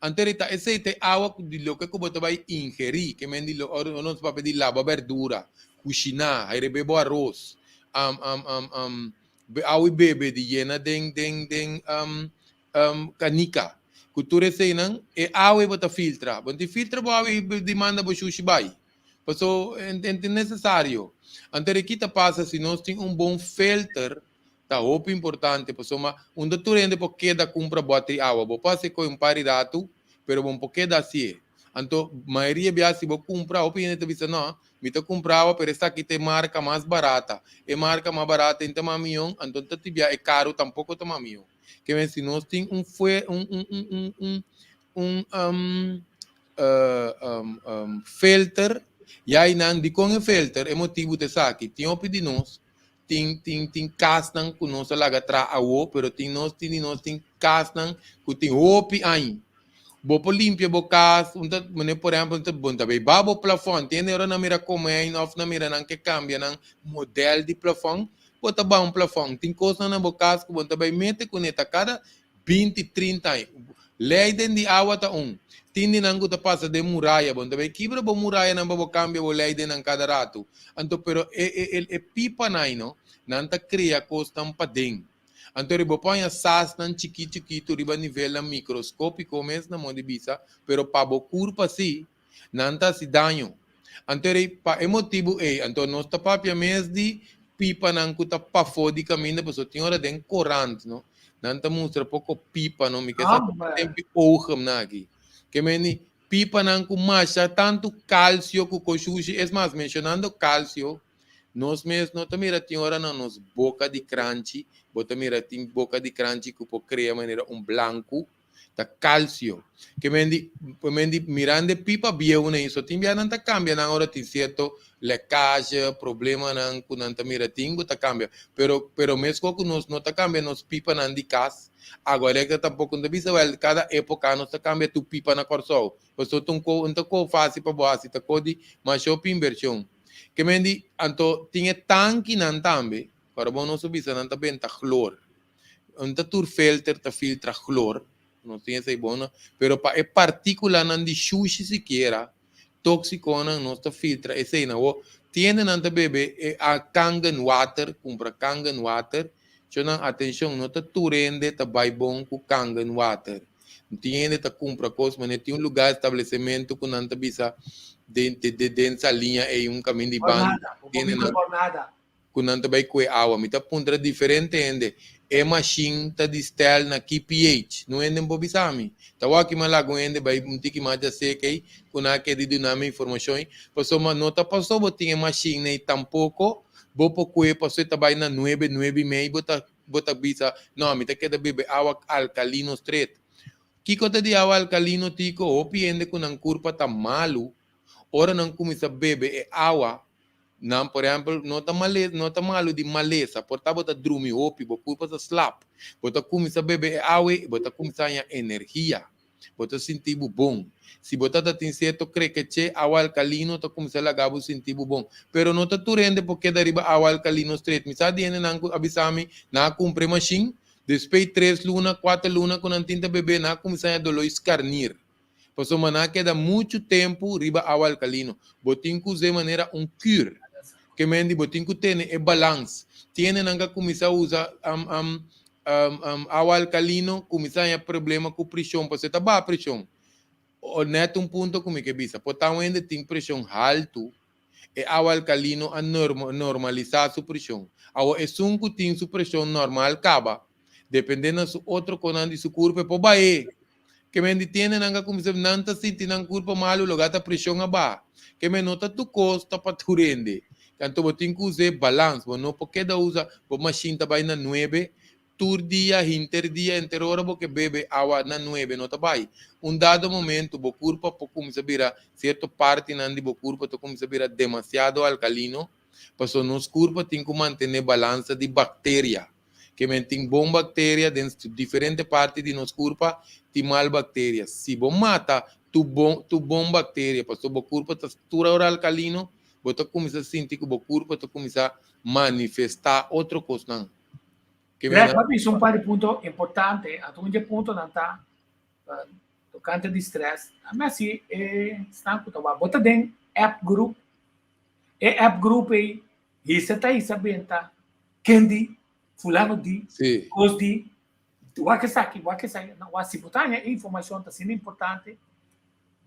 Anto rita esei ta e awa ku di loke ku bo ta bai ingerí, ke men di lo ora nos papia di laba berdura, kushiná, herebé bo aros, awa i bebe di yena den den den kanika. Ku tur eseinan e awa ei bo ta filtra. Bo no tin filtra bo awa ei di manda bo shushi bai. Paso e ta nesesario. Anto riki ta pasa si nos tin un bon filter Ta hopi importante pasobra unda tur hende por keda kumpra bòter di awa. Bo por hasi koe un par di ratu, pero bo no por keda hasié. Anto mayoria bia si bo kumpra hopi hende ta bisa no, mi ta kumpra awa pero esaki ta e marka mas barata. E marka mas barata ta mas mihó, anto ta tibia e karu tampoko ta mas mihó. Ke men si nos tin un fue un un un un un un um um um filter ya einan dikon e filter e motibu ta esaki tin hopi di nos tin tin tin kasnan ku nos a laga traha awo pero tin nos tin di nos tin kasnan ku tin hopi aña bo por limpia bo kas un ta mane por ehempel un ta bo ta bay ba bo plafon tin hende ora nan mira komèin òf nan mira nan ke kambia nan modèl di plafon bo ta ba un plafon tin kosnan na bo kas ku bo ta bay mete kuné ta kada 20, 30 aña. Leiden di awa ta un. Tin di nan ku ta pasa den muraya. Bo no ta bai kibra bo murayanan pa bo kambia bo leidennan kada ratu. Anto pero e e e e pipanan ei no, nan ta krea kosnan paden. Anto riba bo por haña sasnan chikí chikitu riba nivelnan mikroskópiko mes na modo di bisa, pero pa bo kurpa sí, nan ta hasi daño. Anto rei pa e motibu ei, anto nos ta papia mes di pipanan ku ta pafó di kaminda, pasobra tin ora den korant no, nan ta mustra poko pipa no, mi ke sa tempu ogen nan aki. Ke meni pipanan ku masha tantu kalsio ku koshushi, es mas menshonando kalsio, nos mes no ta mira tin ora na nos boka di kranchi, bo ta mira tin boka di kranchi ku por krea manera un blanku, ta calcio. Ke men di, men di mirando e pipa bieu nan so tin bia nan ta cambia nan ora tin cierto lekkage, problemanan cu nan ta mira tin cu ta cambia. Pero, pero mesco cu nos no ta cambia nos pipanan di cas, agua electrica tampoco no ta bisa wel cada epoca nos ta cambia tur pipa na Corsou. Pasobra ta un co, un ta co facil pa bo haci, ta co di masha hopi inversion. Ke men di, anto tin e tankinan tambe, ora bo nos a bisa nan ta benta chloor. Un ta tur filter ta filtra chlor, nos tin esei bon no, pero pa e partículanan di shushi sikiera, tóxiconan, nos ta filtra eseinan. Awor, tiendenan ta bebe e a Kangen water, cumpra Kangen water, chonan atencion, no ta tur hende ta bai bon cu Kangen water. Tin hende ta cumpra cos, manera tin un lugar, establecimento cu nan ta bisa den den den Saliña ei, un caminda di banda, Bornada, bo por tiendenan. bisa bornada. Ku nan ta bai kue awa. Mi ta puntra diferente hende, e mashin ta di stel na ki pH? No hende por bisa mi. Ta wak ki mi a laga un hende bai un tiki mas djaseka ei ku nan a keda di duna mi informashon ei. Pasobra no ta paso bo tin e mashin ei tampoko bo por kue paso e ta bai na nuebe, nuebe i mei bo ta bo ta bisa no mi ta keda bebe awa alkalino stret. Kiko ta di awa alkalino tiko? Hopi hende ku nan kurpa ta malu ora nan kuminsá bebe e awa Nan, por ehempel, no ta male, no ta malu di malesa, por ta bo ta drumi hopi, bo kurpa ta slap. Bo ta kuminsá bebe e awa ei, bo ta kuminsá haña energia. Bo ta sinti bo bon. Si bo ta ta tin sierto krekeche, awa alkalino ta kuminsá laga bo sinti bo bon. Pero no ta tur hende por keda riba awa alkalino stret. Mi sa di hendenan ku a bisa mi, nan a kumpra e mashin, despues tres luna, kuater luna ku nan tin ta bebe, nan a kuminsá haña doló i skarnir. Pasobra nan a keda muchu tempu riba awa alkalino. Bo tin ku us'é manera un kür. Ke men di bo tin ku tene e balans. Tiene nan ka kuminsá usa awa alkalino kuminsá haña problema ku preshon pasobra e ta baha preshon. O nèt un punto ku mi ke bisa. Por ta un hende tin preshon haltu, e awa alkalino a normalisá su preshon. Awor esun ku tin su preshon normal kaba, dependé na su otro konan di su kurpa e por bah'é. Ke men di tiende nan ka kuminsá, nan ta sinti nan kurpa malu, loga ta preshon a baha. Ke men no ta tur kos ta pa tur hende. Anto bo tin ku us'é balans, bo no por keda usa bo mashin ta bai na nuebe tur dia, hinter dia, henter ora bo ke bebe awa na nuebe no ta bai. Un dado momento bo kurpa por kuminsá bira, sierto partinan di bo kurpa ta kuminsá bira demasiado alkalino, pasobra nos kurpa tin ku mantené balansa di bakteria. Ke men tin bon bakteria den diferente parti di nos kurpa, tin mal bakteria. Si bo mata tur bon tur bon bakteria pasobra bo kurpa ta tur ora alkalino, bo ta kuminsá sinti ku bo kurpa ta kuminsá manifestá otro kosnan. Ke men Greg, bo a bisa un par di punto importante. Anto un di e puntonan ta tokante di stress. A mi hasi e esnan ku ta wak. Bo ta den app group. E app group ei Hisa ta hisa benta, ken di, fulano di, kos di, wak esaki, wak esaki. No, wak si bo ta haña e informashon ta asina importante,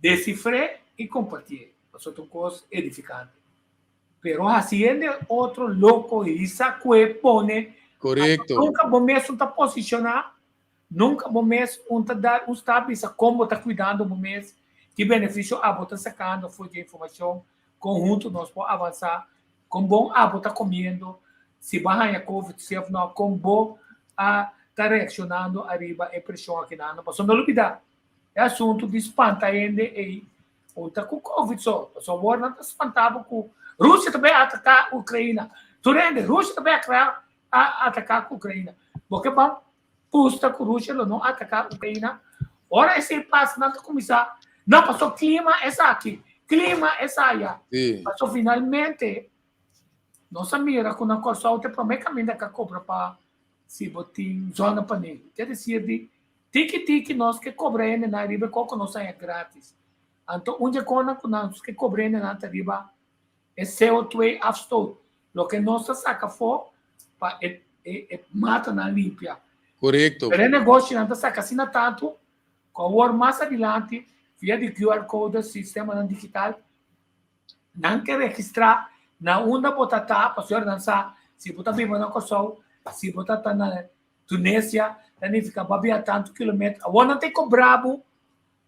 desifr'é i kompartié, pasobra ta un kos edifikante. Pero hasi hende otro loko hisa kue pone, nunka bo mes un ta posishoná, nunka bo mes un ta da un sta bisa kon bo ta kuidando bo mes. Ki benefisio abo ta sakando for di e informashon? Kon huntu nos por avansá? Kon bon abo ta komiendo? Si bo a haña covid si òf nò? Kon bo a ta reakshonando ariba e preshon akinan? Pasobra no lubidá, e asuntu di spanta hende ei un ta ku covid so. Pasobra awor nan ta spanta bo ku Rusia ta bai ataká Ukraina. Tur hende, Rusia ta bai ataká ku Ukraina. Bo ke ban pusta ku Rusia lo no ataká Ukraina? Ora esei pasa nan ta kuminsá, no pasobra klima esaki, klima esaya. Pasobra finalmente nos a mira ku na Kòrsou ta e promé kaminda ku a kobra pa si bo tin zonnepaneel. Ke desir di tiki tiki nos ke kobra hendenan riba e koko nos haña grátis. Anto un dje konan ku nos ke kobra hendenan ta riba e CO2 afstoot, loke nos ta saka afó pa e e matanan limpia. Korekto. Pero e negoshinan ta saka asina tantu ku awor mas adilanti via di QR code, sistemanan digital, Nan ke registrá na unda bo ta ta, pasobra nan sa si bo ta biba na Kòrsou, si bo ta ta na Tunesia, ta nifiká bo a biaha tantu kilometer. Awor nan ta kobra bo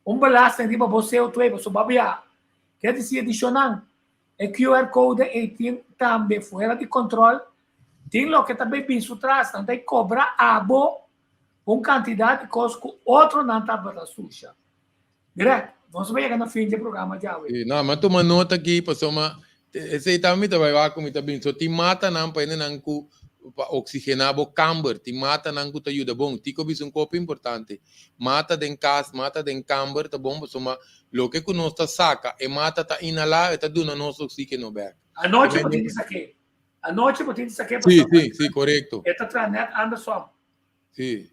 un belasting riba bo CO2 pasobra bo a biaha. Ke disí adishonal, e QR code ei tin tambe fuera di kòntròl, tin loke ta bai bin su tras, nan ta kobra abo un kantidat di kos ku otronan tabata susha. Greg, nos a yega na fin dje programa djawe. Sí, no, mi a tuma nota aki pasobra esei tambe mi ta bai wak ku mi ta bin. So tin matanan pa hendenan ku pa oksigená bo kamber, tin matanan ku ta yuda bon. Tiko bisa un kopi importante, mata den kas, mata den kamber ta bon pasobra loke ku nos ta saka e mata ta inhalá, e ta duna nos oksígeno bèk. Anochi bo tin di sak'é. Anochi bo tin di sak'é pasobra. Sí, sí, sí, korekto. E ta traha nèt andersom. Sí.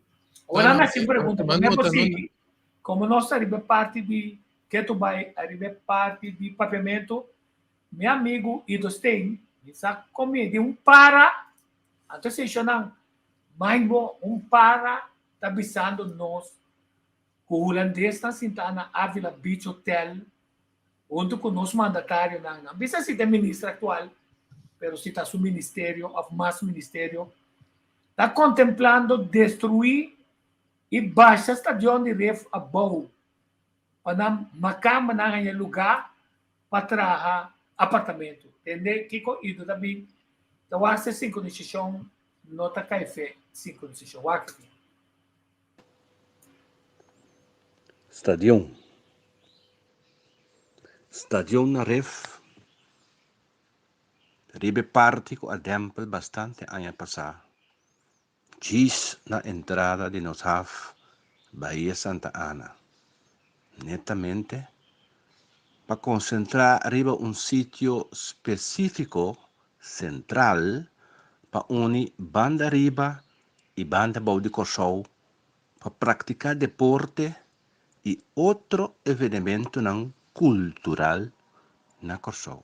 Ora mi hasi un pregunta, pa mi por sigui, komo nos ta riba e parti di ketu bai ariba e parti di papiamentu, mi amigu Ido Steen, mi sa komi di un para, anto esei shonnan, mai bo un para ta bisando nos ku hulandesnan sintá na Avila Beach Hotel huntu ku nos mandatarionan, nan bisa si ta e minister aktual, pero si ta su ministerio òf mas ministerio, ta kontemplando destruí i basha stadion di Ref abou pa nan makamanan haña lugá pa traha apartamento. Tende kiko Ido ta bin ta wak si e sinkronisashon no ta kai fe sinkronisashon. Wak aki. Stadion. Stadion na Ref. Riba e parti ku a dèmpel bastante aña pasá, djis na entrada di nos haf Bahia Santa Ana, netamente pa konsentrá riba un sitio spesífiko sentral pa uni banda riba i banda bou di Kòrsou pa praktiká deporte i otro evenementonan kultural na Kòrsou.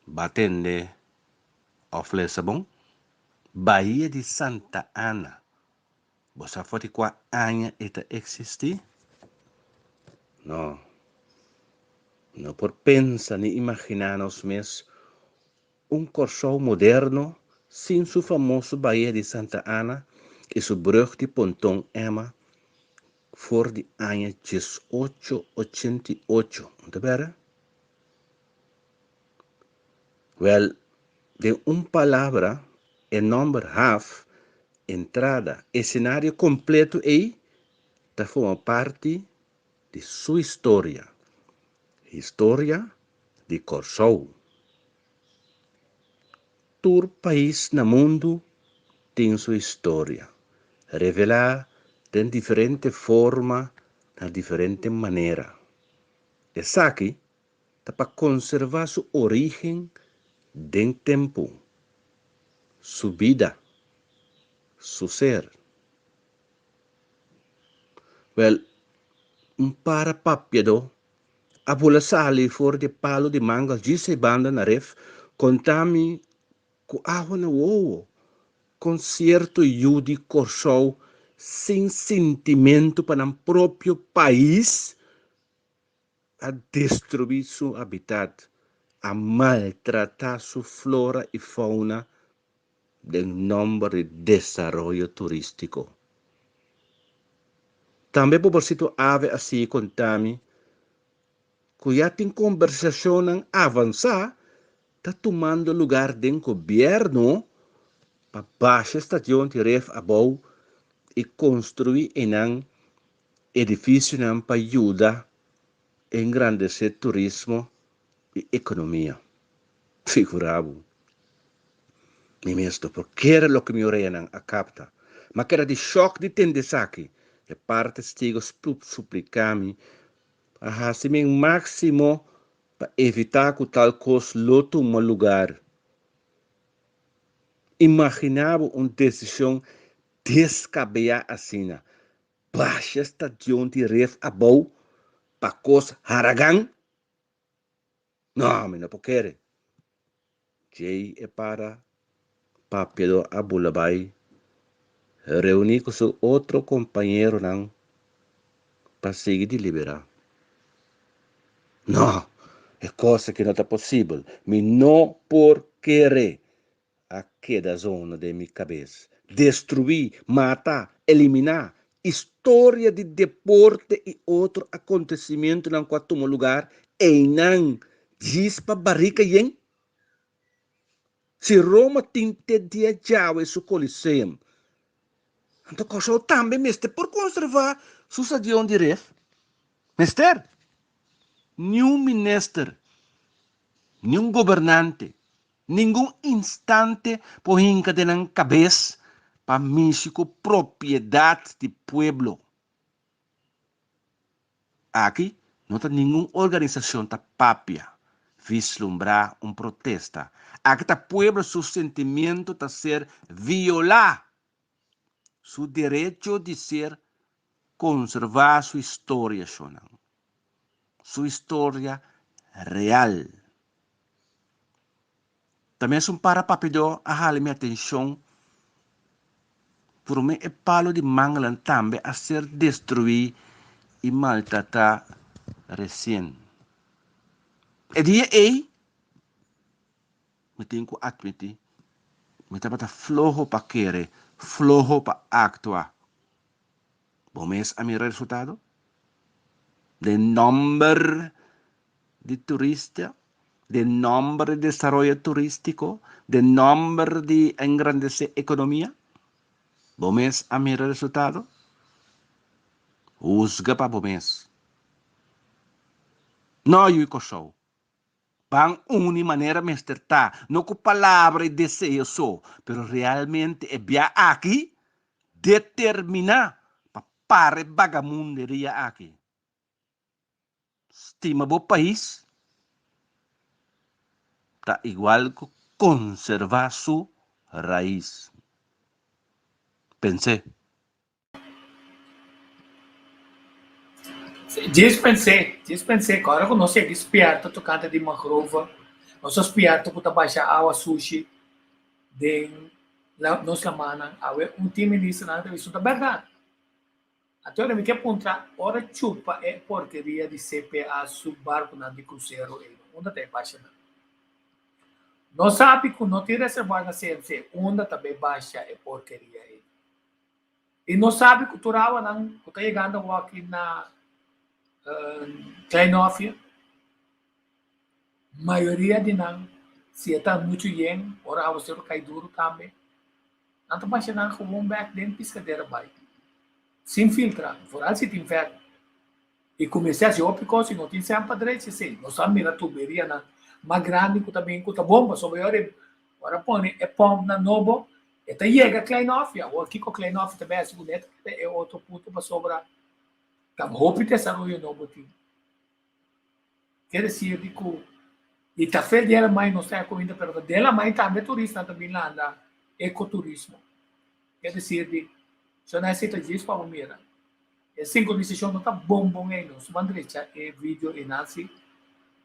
Ba tende òf lesa bon? Bahia di Santa Ana, bo sa for di kua aña e ta eksistí? No, no por pensa ni imaginá nos mes Un Kòrsou moderno sin su famoso Bahia di Santa Ana i su brùg di Ponton Emma for di aña 1888, no ta bèrdè? Wèl, den un palabra, e nòmber haf, entrada, esenario kompleto ei ta forma parti di su historia, historia di Kòrsou. Tur pais na mundu tin su historia, revelá den diferente forma na diferente manera. Esaki ta pa konservá su orígen den tempu, su bida, su ser. Wèl, un para papiadó a bula sali for di e palu di mangel djis ei banda na ref, konta mi ku awa na wowo, kon sierto yu di Kòrsou sin sintimentu pa nan propio pais a destruí su habitat, a maltratá su flora i fauna den nòmber di desaroyo turístiko. Tambe Poborcito Ave a sigui konta mi ku ya tin kombersashonnan avansá ta tumando lugar den gobièrnu pa basha stadion di Ref abou i konstruí einan edifisionan pa yuda engrandesé turismo i ekonomia. Figurá bo, mi mes no por kere loke mi oreanan a kapta. M'a keda di shòk di tende esaki. E par testigo supliká mi pa hasi mi máksimo pa evitá ku tal kos lo tuma lugar. Imaginá bo un desishon deskabeyá asina, basha stadion di ref abou pa kos haragan? No, mi no por kere. Djei e para papiadó a bula bai reuní ku su otro kompañeronan pa sigui diliberá. No, e kos aki no ta posibel. Mi no por kere! A keda zona den mi kabes. Destruí, mata, eliminá historia di deporte i otro akontesimentunan ku a tuma lugar einan djis pa barika yen? Si Roma tin te dia djawe su Coliseum, anto Kòrsou tambe mester por konservá su stadion di ref? Mester! Niun minister, niun gobernante Ningun instante por hinka den nan kabes pa mishi ku propiedat di pueblo. Aki no ta ningun organisashon ta papia, vislumbrá un protesta. Aki ta pueblo su sentimiento ta ser violá, su derecho di ser konservá su historia shonnan, su historia real. Ta mesun para papidó a hala mi atenshon, promé e palu di mangelnan tambe a ser destruí i maltratá resien. E dia ei, mi tin ku atmití, mi tabata floho pa kere, floho pa aktua. Bo mes a mira resultado? Den nomber di turista, den nomber di desaroyo turístiko, den nomber di engrandesé ekonomia? Bo mes a mira resultado? Husga pa bo mes. No, yu Kòrsou. Ban uni manera mester ta, no ku palabra i deseo so, pero realmente e bia aki determiná pa para e bagamunderia aki. Stima bo pais ta igual ku konservá su rais. Pens'é. Djis pens'é, djis pens'é ku ora ku nos yega spierto tokante di mangrove, nos a spierto ku ta basha awa sushi den nos lamannan. Awe un tin ministernan ta bisa ta bèrdat. Anto ora mi ke puntra, ora chupa e porkeria di CPA su barkunan di krusero ei, unda ta e bashanan? Nos sabi ku no tin reservoir na CMC, unda ta bay basha e porkeria ei? I nos sabi ku tur awanan ku ta yegando awoki na Kleinofia, mayoria di nan, si e ta muchu yen, ora awaseru kai duru tambe, nan ta basha nan gewoon bek den piskadera bai, sin filtra, vooral si tin vèt. I kuminsá hasi hopi kos i no tin semper drechi esei. Nos a mira tuberianan mas grandi ku ta bin ku ta bon pasobra e ora ora pone e pòmpnan nobo e ta yega Kleinhofie. Awor kiko Kleinhofie ta bai hasi kuné ta keda e otro punto pasobra ta hopi desaroyo nobo tin. Ker desir di ku i ta fe di Alemania nos ta kuminda pero ta di Alemania tambe turistanan ta bin landa ekoturismo. Ker desir di so nan esei ta djis pa bo mira. E sinkronisashon no ta bon bon ei nos ban drecha e video einan si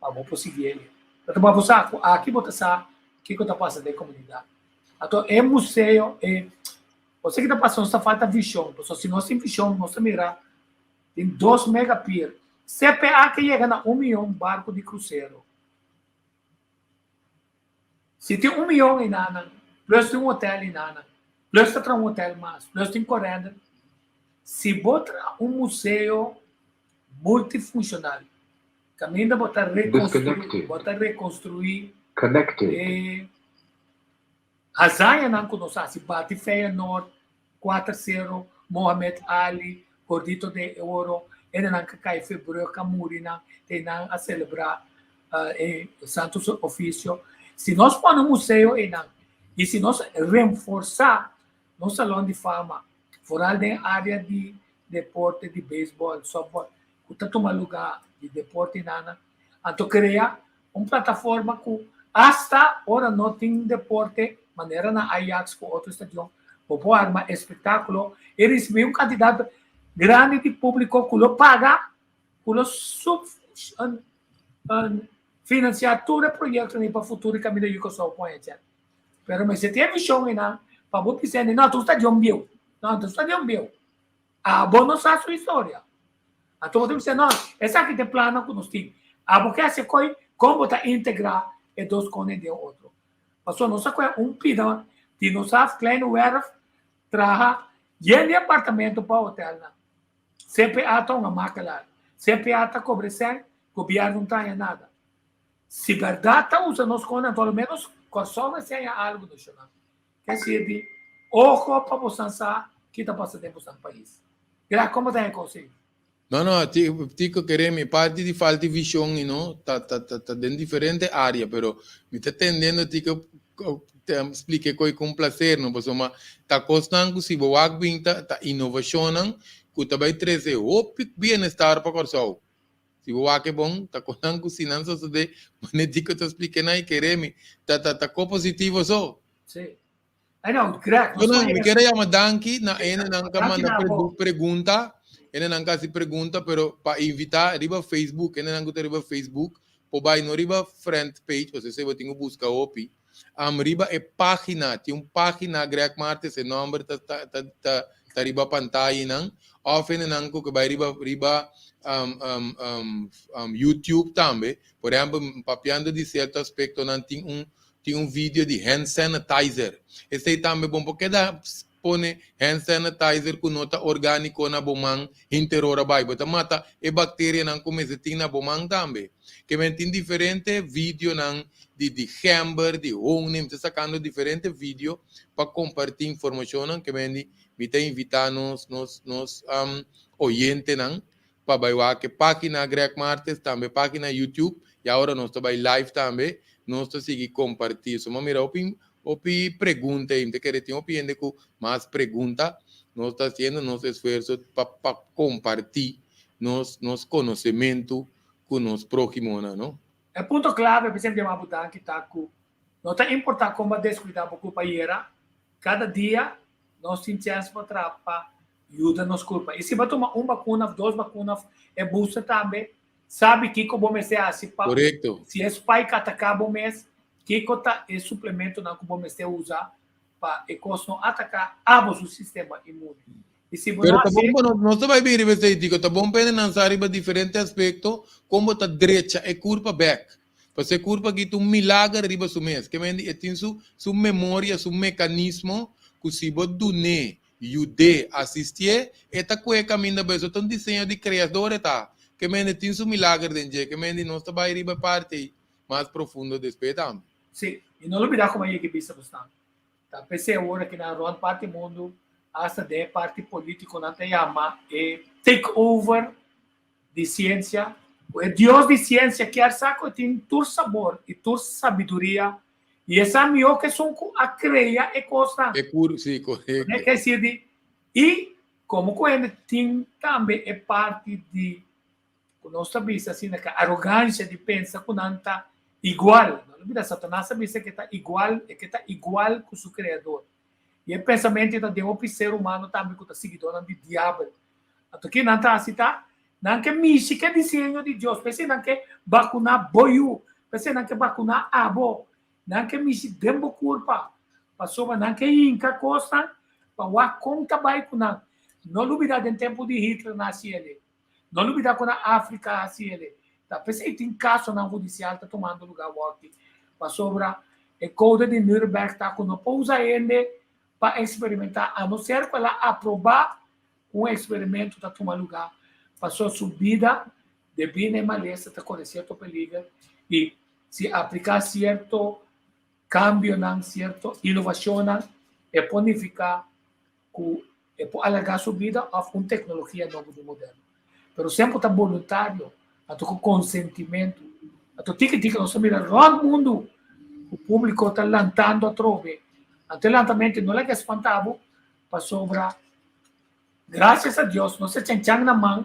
pa bo por sigui ei. Pero ta bo sa ku aki bo ta sa kiko ta pasa den komunidat. Anto e museo e bo sa ki ta pasa nos ta falta vishon pasobra si nos tin vishon nos ta mira tin dos mega pier. CPA ke yega na un miyon barku di krusero. Si tin un miyon einanan, plus tin un hotel einanan, plus ta traha un hotel mas, plus tin korender. Si bo traha un museo multifunshonal kaminda bo ta rekonstruí, bo ta rekonstruí e hazañanan ku nos hasi, bati Feyenoord kuater sero, Mohamed Ali, Gordito de Oro, hendenan ka kai Verbrugge ka muri nan, te nan a selebrá e Santo Ofisio. Si nos pone un museo einan i si nos renforsá nos Salon di Fama, foral den área di deporte di beisbòl, sòftbòl, ku ta tuma lugá di deporte nan, anto krea un plataforma ku asta ora no tin deporte, manera na Ajax ku otro stadion, bo por arma espektákulo i risibí un kantidat grandi di públiko ku lo paga, ku lo finansiá tur e proyektonan pa futuro i kaminda yu Kòrsou pon etc. Pero mester tin e vishon einan pa bo bisa hende, no, tur stadion bieu, no, tur stadion bieu. Abo no sa su historia. Anto bo ta bisa, no, esaki ta e plannan ku nos tin. Abo ke hasi koi, kon bo ta integrá e dos konen den otro? Pasobra nos a kohe un pida di nos haf, Kleine Werf, traha yen di apartamento pa hotelnan. CPA ta un amakelaar. CPA ta kobre sèn, gobièrnu no ta haña nada. Si bèrdat ta usa nos konen, anto alomenos Kòrsou mester haña algu nacional. Ke sirbi ojo pa bosan sa ki ta pasa den bosan pais. Gra como ta e cos ei? No no Tico kere mi parti di falta di vision y no ta ta ta den diferente area pero mi ta tendendo Tico ta splica e coy cu un placer no pasobra ta cosnan cu si bo wak bin ta ta innovacionnan cu ta bay trece hopi bienestar pa Corsou. Si bo wak e bon, ta kon nan ku si nan sosodé, manera di ku ta splika nan i kere mi, ta ta ta ko positivo so. Sí. I know, Greg. No, no, mi kere yama danki na hendenan ka manda pregunta, hendenan ka hasi pregunta, pero pa invita riba Facebook, hendenan ku ta riba Facebook, por bai no riba friend page, pasobra esei bo tin ku buska hopi, riba e pagina, tin un pagina Greg Martes, e nomber ta ta ta ta ta riba pantayanan, of hendenan ku ke bai riba riba YouTube tambe, por ehempel papiando di sierto aspektonan tin un tin un video di hand sanitizer, esei tambe bon por keda pone hand sanitizer ku no ta orgániko na bo man hinter ora bai, bo ta mata e bakterianan ku mester tin na bo man tambe. Ke men tin diferente videonan di di gember, di honing, mi ta sakando diferente video pa kompartí informashonnan ke men di mi ta invitá nos nos nos oyentenan pa bai wak e página Greg Martes, tambe página YouTube, i awor nos ta bai live tambe, nos ta sigui kompartí. So mi a mira hopi hopi pregunta ei, mi ta kere tin hopi hende ku mas pregunta, nos ta hasiendo nos esfuerso pa pa kompartí nos nos konosementu ku nos próhimonan, no? E punto klave pa esei mi yama bo danki ta ku no ta importá kon bo a deskuidá bo kurpa ayera, kada dia nos tin chèns pa traha pa yuda nos kurpa. I si bo a tuma un bakuna òf dos bakuna òf e booster tambe, sabi kiko bo mester hasi pa si e spike ataká bo mes, kiko ta e suplementonan ku bo mester usa pa e kos no ataká abo su sistema inmune. I si bo Pero no ta bon hasi. pa nos, nos ta bai bin riba esei, Tico, ta bon pa hende sa riba diferente aspekto kon bo ta drecha e kurpa bèk. Pasobra e kurpa aki ta un milager riba su mes. Ke men di e tin su su memoria, su mekanismo ku si bo dun'é, yud'é, asistié, e ta kue kaminda bai. So ta un diseño di Kreador e ta. Ke men e tin su milager den dje. Ke men di nos ta bai riba e parti ei mas profundo despues tambe. Sí, i no lubidá kuma yega bisa bosnan. Ta p'esei awor aki nan rònt parti mundu, asta den e parti polítiko nan ta yama e take over di siensia, ku e dios di siensia kier sa ku e tin tur sabor i tur sabiduria i e sa mihó ku esun ku a krea e kosnan. E kur, sí, korekto. Ke esir di, i komo ku hende tin tambe e parti di Ku nos ta bisa asina ku arogansia di pensa ku nan ta igual. No lo bida, Satanas a bisa ku e ta igual, e ke ta igual ku su Kreador. I e pensamentu ei ta den hopi ser humano tambe ku ta siguidónan di Diabel. Anto ke nan ta hasi ta, nan ke mishi ku e diseño di Dios. P'esei nan ke bakuná bo yu, p'esei nan ke bakuná abo. Nan ke mishi den bo kurpa, pasobra nan ke hinka kosnan pa wak kon ta bai ku nan. No lubida den tempu di Hitler nan hasi el'e. No lubida ku na Afrika hasi ele. Ta p'esei tin kasonan hudisial ta tumando lugá awor-ki. Pasobra e Kode di Nuremberg ta ku no por usa hende pa eksperimentá a no ser ku el a aprobá ku Un eksperimento ta tuma lugá pasobra su bida debí na e malesa ta kore sierto peliger i si apliká sierto kambionan, sierto inovashonnan e por nifiká ku e por alargá su bida òf un teknologia nobo di moderno. Pero semper ta boluntario, anto ku konsentimentu. Anto tiki tiki nos ta mira rònt mundu ku públiko ta lantando atrobe. Anto e lantamentu no laga spantá bo pasobra gracias a Dios nos a chanchan na man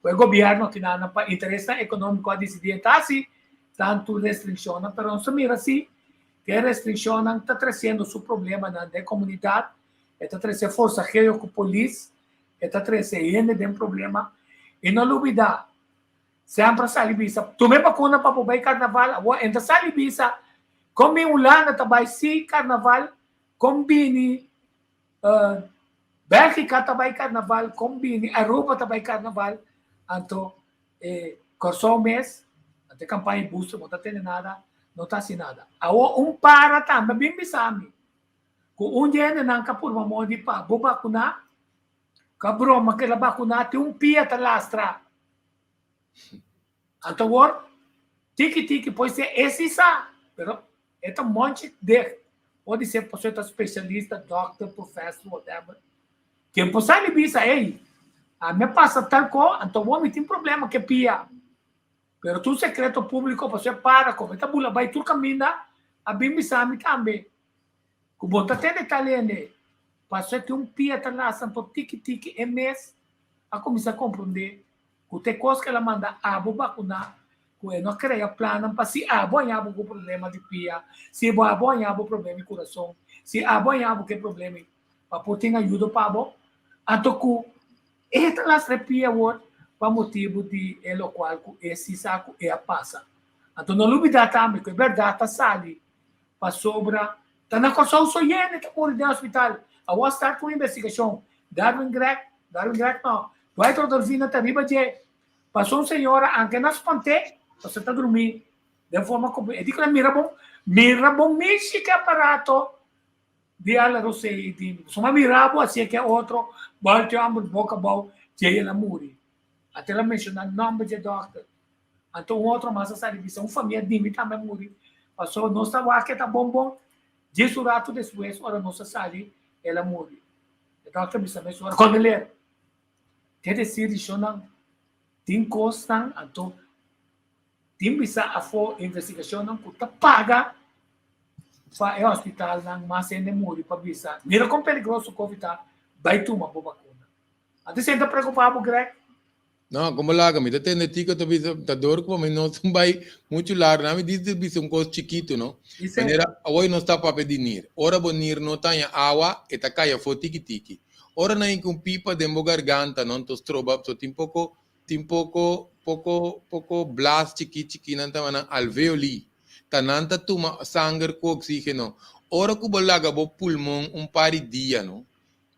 ku e gobièrnu akinan pa interesnan ekonómiko a disidí e ta hasi tantu restrikshonnan, pero nos ta mira si ku e restrikshonnan ta tresiendo su problemanan den komunidat, e ta trese forsageo ku polis, e ta trese hende den problema i no lubidá semper a sali bisa tuma e bakuna pa bo bai karnaval, awor e no ta sali bisa kon bin Hulanda ta bai si karnaval, kon bini Bélgica ta bai karnaval, kon bini Aruba ta bai karnaval, anto e Kòrsou mes, anto e kampaña booster no ta tene nada, no ta hasi nada. Awor un para tambe bin bisa mi ku un di e hendenan ka purba modi pa bo bakuná, ka broma ku el a bakuná tin un pia ta lastra. Anto awor tiki tiki por ser e si sa, pero e ta monchi dicht. Pode ser pasobra e ta specialista, dokter, professor, whatever. Ken por sali bisa, ey, ami a pasa tal ko, anto awor mi tin problema ku e pia. Pero ta un secreto publico pasobra e para como e ta bula bay tur caminda, a bin bisa mi tambe ku bo ta tende tal hende. Pasobra e tin un pia ta lasa, anto tiki tiki e mes a cuminsa comprende Ku te kos ku el a manda abo bakuná, ku e no a krea plannan pa si abo haña bo ku problema di pia, si bo abo haña bo problema di kurason, si abo haña bo ku e problema ei, pa por tin ayudo pa bo. Anto ku e ta lastra e pia awor pa motibu di e lokual ku e si sa ku e a pasa. Anto no lubidá tambe ku e bèrdat ta sali pasobra ta na Kòrsou so yende ta muri den hospital. Awor a start un investigashon. Darwin Greg, Darwin Greg no, Dwight Rodolfina ta riba dje. Pasó un señora anke na spant'é, pasobra ta drumí den forma ku e di ku mira bon, mira bon mishi ke aparato di ala rosei di mi. Pasobra mira bo hasié ke otro bòltio hòmber boka abou dje el a muri. Ata el a menshoná nòmber dje dòkter. Anto un otro mas a sali bisa un famia di mi tambe a muri pasobra nos ta wak e ta bon bon djis un ratu despues ora nos a sali el a muri. E dòkter bisa mesora kondoleer. Te desir di shonnan tin kosnan anto tin bisa afó investigashonnan ku ta paga pa e hospitalnan mas hende muri pa bisa mira kon peligroso covid ta bai tuma bo bakuna. Anto esei ta preokupa bo Greg? No, como laga, mi ta tende Tico ta bisa, ta dor como mi no bai mucho largo, na mi dice bisa un cos chiquito, no? Dice. Manera, awor nos ta papia di nir. Ora bo nir no taña awa, e ta cay afo tiki tiki. Ora nan hinca un pipa den bo garganta, no, entos stroba, so tin poco, tin poco, poco, poco blaas chiki chiki, nan ta yama nan alveoli. Ta nan ta tuma sanger cu oxigeno. Ora cu bo laga bo pulmon un par di dia, no,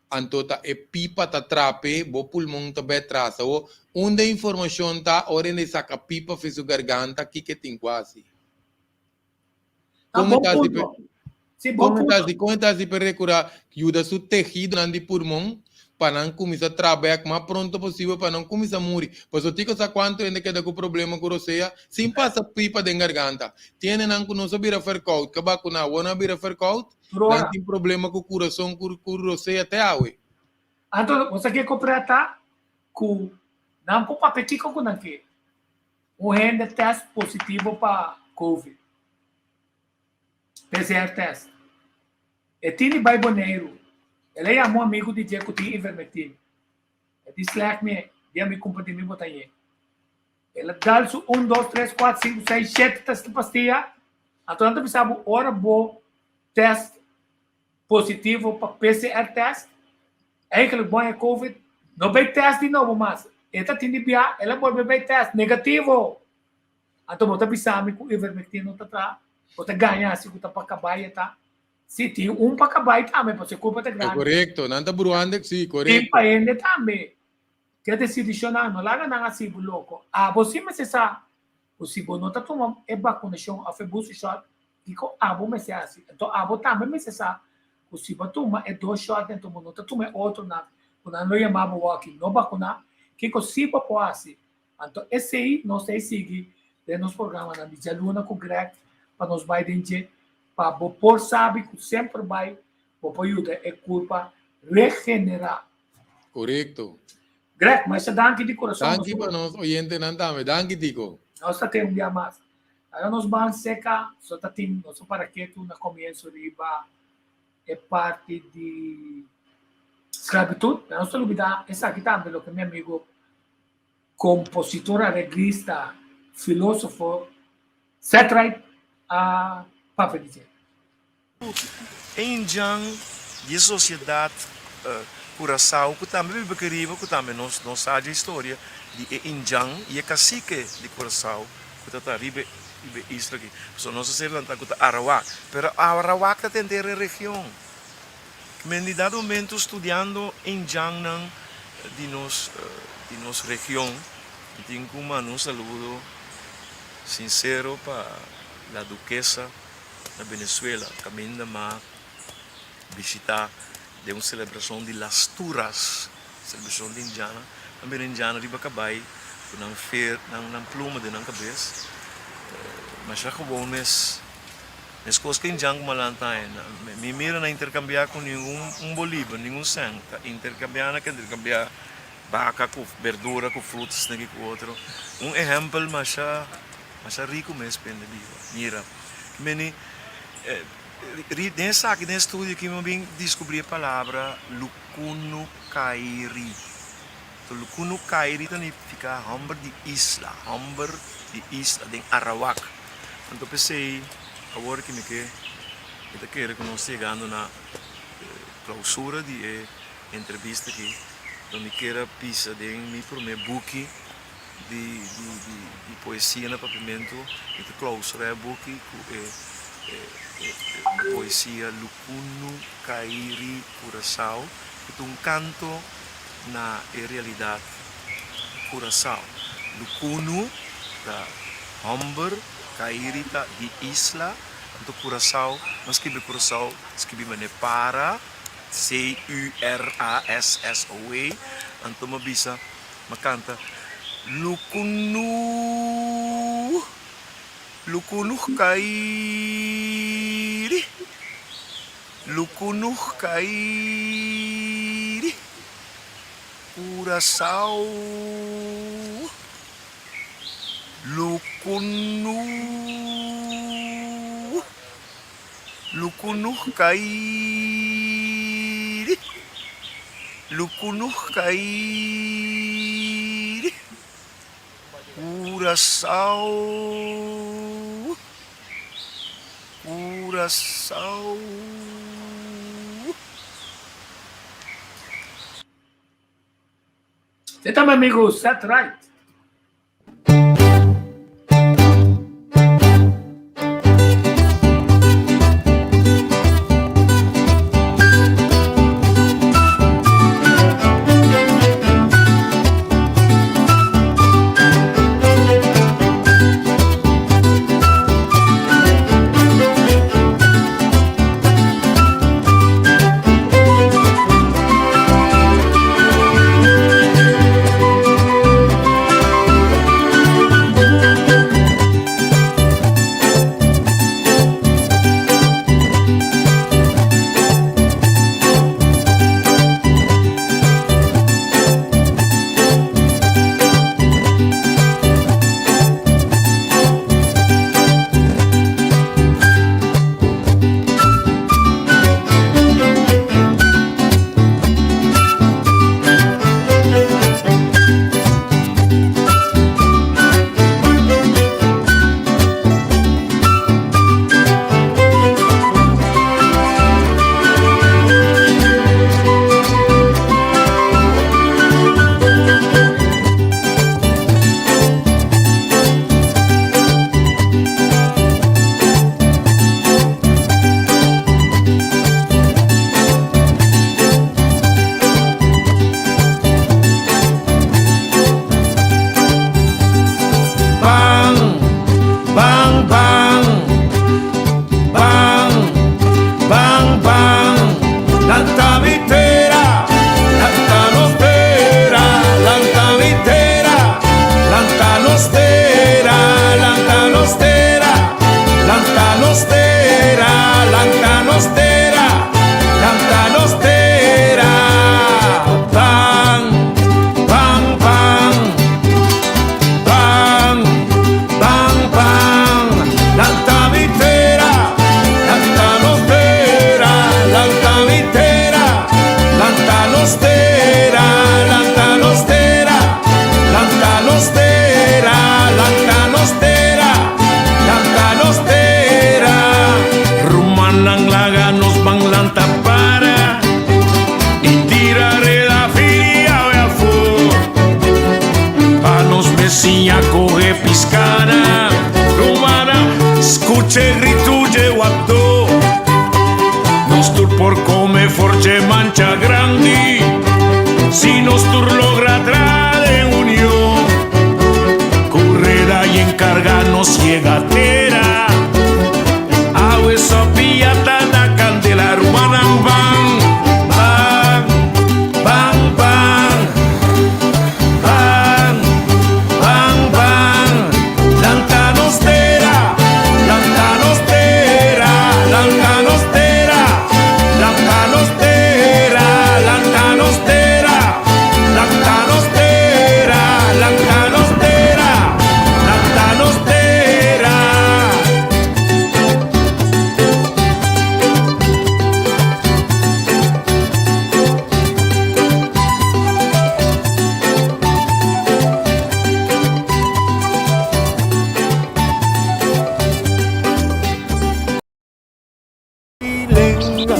Anto ta e pipa ta trape, bo pulmon ta bai atras. Awor, unda e informacion ta ora hende saca pipa for su garganta, kiko e tin cu haci? Ta Con e bon ta haci pa, punto. Sí, bon con e ta punto. haci, con e ta haci pa recura, yuda su tehidonan di pulmon pa nan cuminsa traha bek mas pronto posibel pa nan cuminsa muri. Pasobra tiko sa cuanto hende keda cu problema cu rosea sin pasa pipa den garganta. Tin hendenan cu no sa bira verkoud, ke bacuna awor nan a bira verkoud, Tur ora. Nan tin problema ku kurason ku ku rosea te awe. Anto bo sa kiko preta ku nan por papia kiko ku nan ke. Un hende test positivo pa covid. PCR test. E tin di bai Boneiru. El a yama un amigu di dje ku tin ivermectin. E di slèk mi dia mi kumpra di mi bo ta ye. El a dal su un, dos, tres, kuater, sinku, seis, shete test pastia. Anto nan ta bisa bo ora bo test positivo pa PCR test, eigenlijk bo haña covid, no bay test di nobo mas. E ta tin di bia, el a bolbe bay test, negativo. Anto bo ta bisa mi ku ivermectin no ta traha? Bo ta gaña hasi ku ta pa kabaya ta? Si, tin un pa kabay tambe, pasobra e kulpa ta E grandi. korekto, nan ta bruhando, si, Tin korekto. pa hende tambe. Ke desidishonnan no laga nan hasi bo loko. Abo si mester sa ku si bo no ta tuma e bakunashon òf e booster shot, kiko abo mester hasi. Anto abo tambe mester sa ku si bo a tuma e dos shot anto bo no ta tuma e otronan. ku nan lo yama bo wòki no bakuná, kiko sí bo por hasi? Anto esei nos ta e sigui den nos programanan di djaluna ku Greg pa nos bai den dje pa bo por sabi ku semper bai bo por yuda e kurpa regenerá. Korekto. Greg, masha danki di kurason. Danki pa nos oyentenan tambe. Danki Tico. Nos ta ten un bia mas. Ahora nos ban seka, so ta tin, nos a para ketu na komienso riba e parti di sklabitut. Pero nos ta lubida esaki tambe loke mi amigo kompositor, areglista, filosofo Ced Ride a papia di dje. E indjan di e sosiedat Curaçao ku tambe biba aki riba ku tambe nos no sa dje historia di e indjan i e kasike di Curaçao ku ta ta riba e isla aki. Pasobra nos a ser lantá ku ta Arawak pero Arawak ta tenter e region. Men di dado momento studiando indjannan di nos di nos region mi tin ku manda un saludo sinsero pa la Duquesa. na Venezuela kaminda m'a bishitá den un selebrashon di Las Turas, selebrashon di indiana. Nan bira indiana riba kabai ku nan fer, nan nan pluma den nan kabes. Masha gewoon mes, meskos ku indian ku m'a lanta aña. Mi mira nan interkambiá ku ningun un bolívar, ningun sèn. Ta interkambiá nan ke interkambiá baka ku berdura ku frutas esaki ku otro. Un ehèmpel masha. Masha riku mes pende biba. Mira, meni, den esaki, den e studio aki mi a bin diskubrí e palabra lukunukairi. To lukunukairi ta nifiká hòmber di isla, hòmber di isla den Arawak. Anto p'esei awor ki mi ke, mi ta kere ku nos ta yegando na klausura di e entrevista aki, lo mi kier a bisa den mi promé buki. Di di poesia na papiamentu mi ta clausura e buki ku e poesia Lukunu Kairi Curaçao ku ta un kanto na e realidat Curaçao. Lukunu ta hòmber, Kairi ta di isla, anto Curaçao, no skibi Curaçao, skibi manera para, C-U-R-A-S-S-O-A, anto mi a bisa. Ma kanta, Lukunu, lukunu kairi, lukunu kairi, Curaçao, lukunu, lukunu kairi, lukunu kairi, Curaçao, Curaçao. Esei ta mi amigo Seth Wright. nos mesiña kohe piskana. Rumana, skucha e gritu dje wapdó. Nos tur por kome for dje mancha grandi, si nos tur logra tra den union. Ku reda i enkarga nos yega tera. Awe sopia ta na kandela, rumannan ban, ban, ban, ban, ban, ban, ban. Lanta nos tera, lanta nos tera, lanta nos tera, lanta nos tera, lanta nos tera, lanta nos tera, lanta nos tera, lanta nos tera. Lenga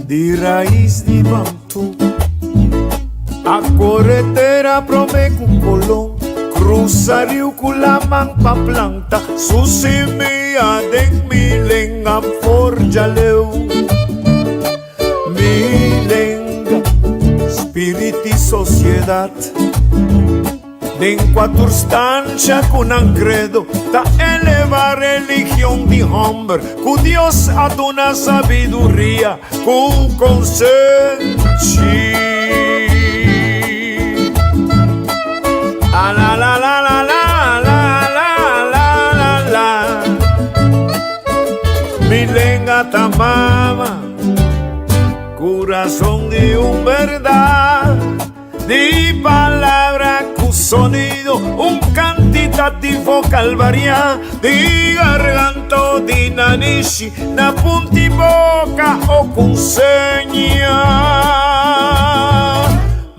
di rais di Bantu A kore tera prome ku Kolon Krusa riu ku laman pa planta su simia den mi lenga forja leu Mi lenga, spirit i sosiedat Den kua tur stansha ku nan kredo ta eleva religion di hòmber ku Dios a duna sabiduria ku konsenshi. A la la la la la la la la la la Mi lenga ta mama, kurason di un bèrdat. Di palabra ku sonido, un kantitativo kalvariá di garganto di nanishi na punti boka o ku seña.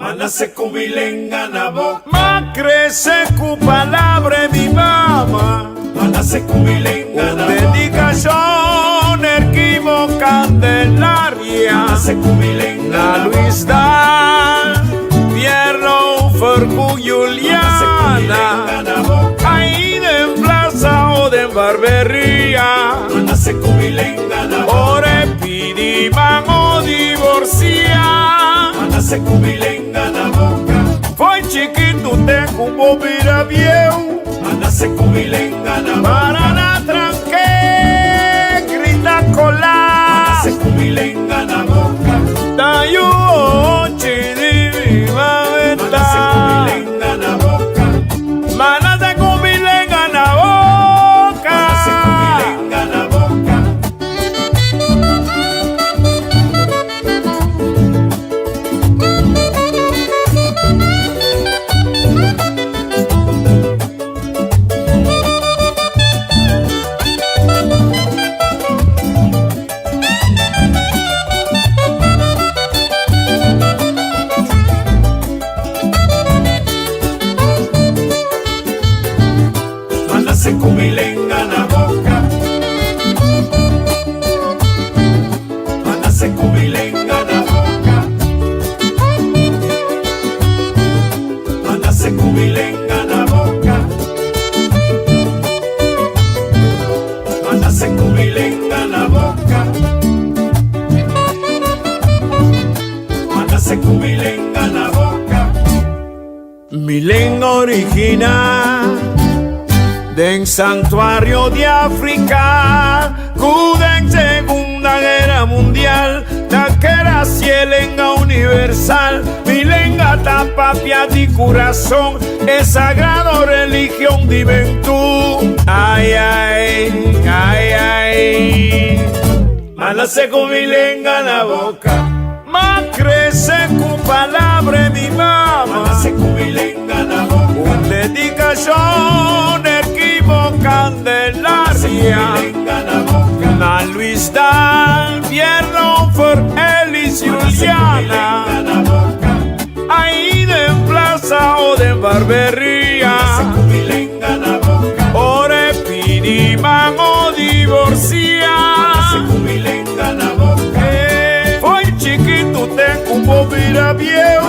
Ma nase ku mi lenga na boka. Ma krese ku palabra e mi mama. Ma nase ku mi lenga na boka. Un dedikashon erkimo Candelaria. Ma nase ku mi lenga na boka. Na Luis Daal, Pierre Ofer ku Juliana. Ahí den plaza o den barberia. Ma nase ku mi lenga na boka. Ora e pidi man o divorcia. Ma nase ku mi lenga na boka. Foi chikitu te ku bo bira bieu. Manase ku mi lenga na boka. Para na tranke, grita kola. Manase ku mi lenga na boka. Ta yu ochi di mi mameta. Manase ku mi lenga na boka. Manase ku mi lenga na boka. Manase ku mi lenga na boka. Manase ku mi lenga na boka. Manase ku mi lenga na boka. Manase ku mi lenga na boka. Manase ku mi lenga na boka. Manase ku mi lenga na boka. Mi lenga original den santuario di Africa cu den Segunda Guera Mundial ta kera si e lenga universal. Mi lenga ta papia di curason e sagrado religion di Bentú. Ay ay, ay ay. Ma nase cu mi lenga na boca. Ma crece cu palabra e mi mama. Ma nase cu mi lenga na boca. Un dedicacion erquibo Candelaria. Na Luis Daal, Pierre for Elis Juliana. Ahí den plaza o den barberia. Ora e pidi man o divorcia. Foi chikitu te ku bo bira bieu.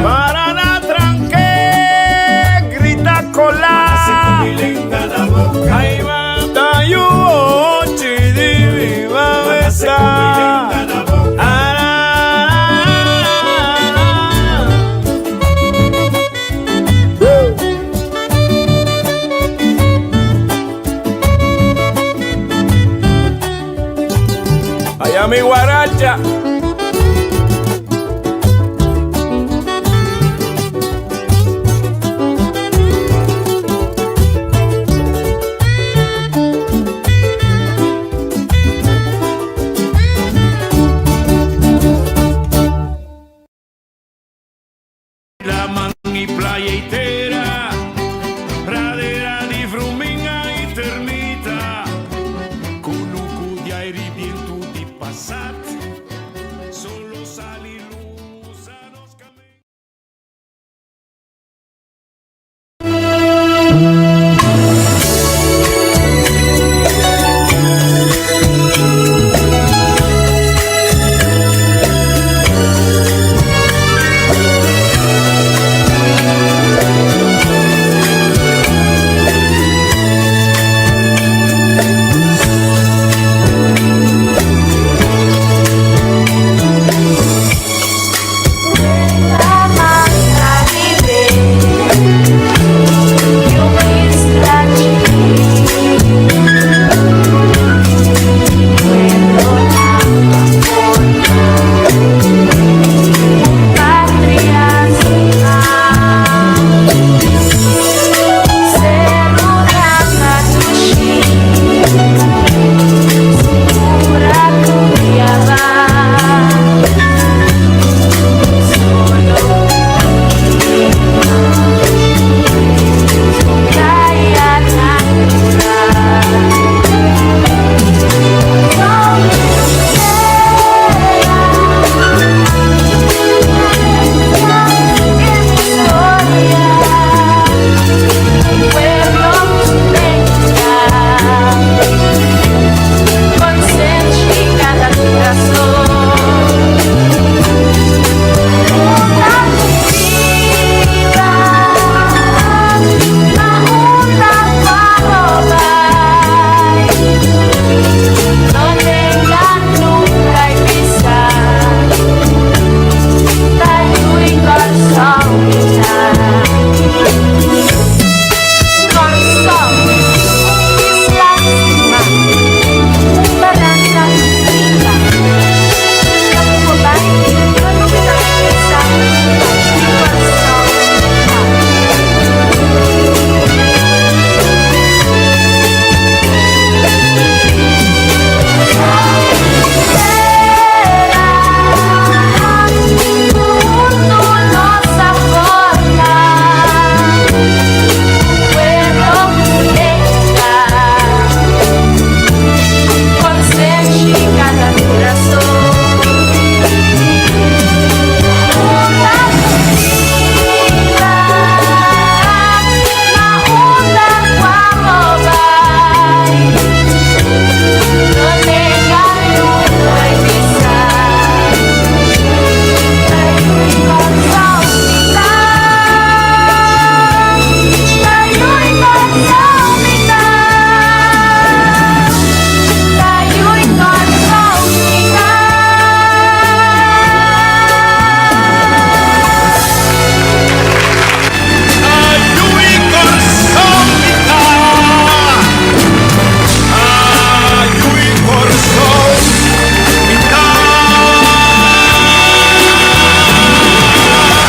Para na tranke. dia. Laman i playa i.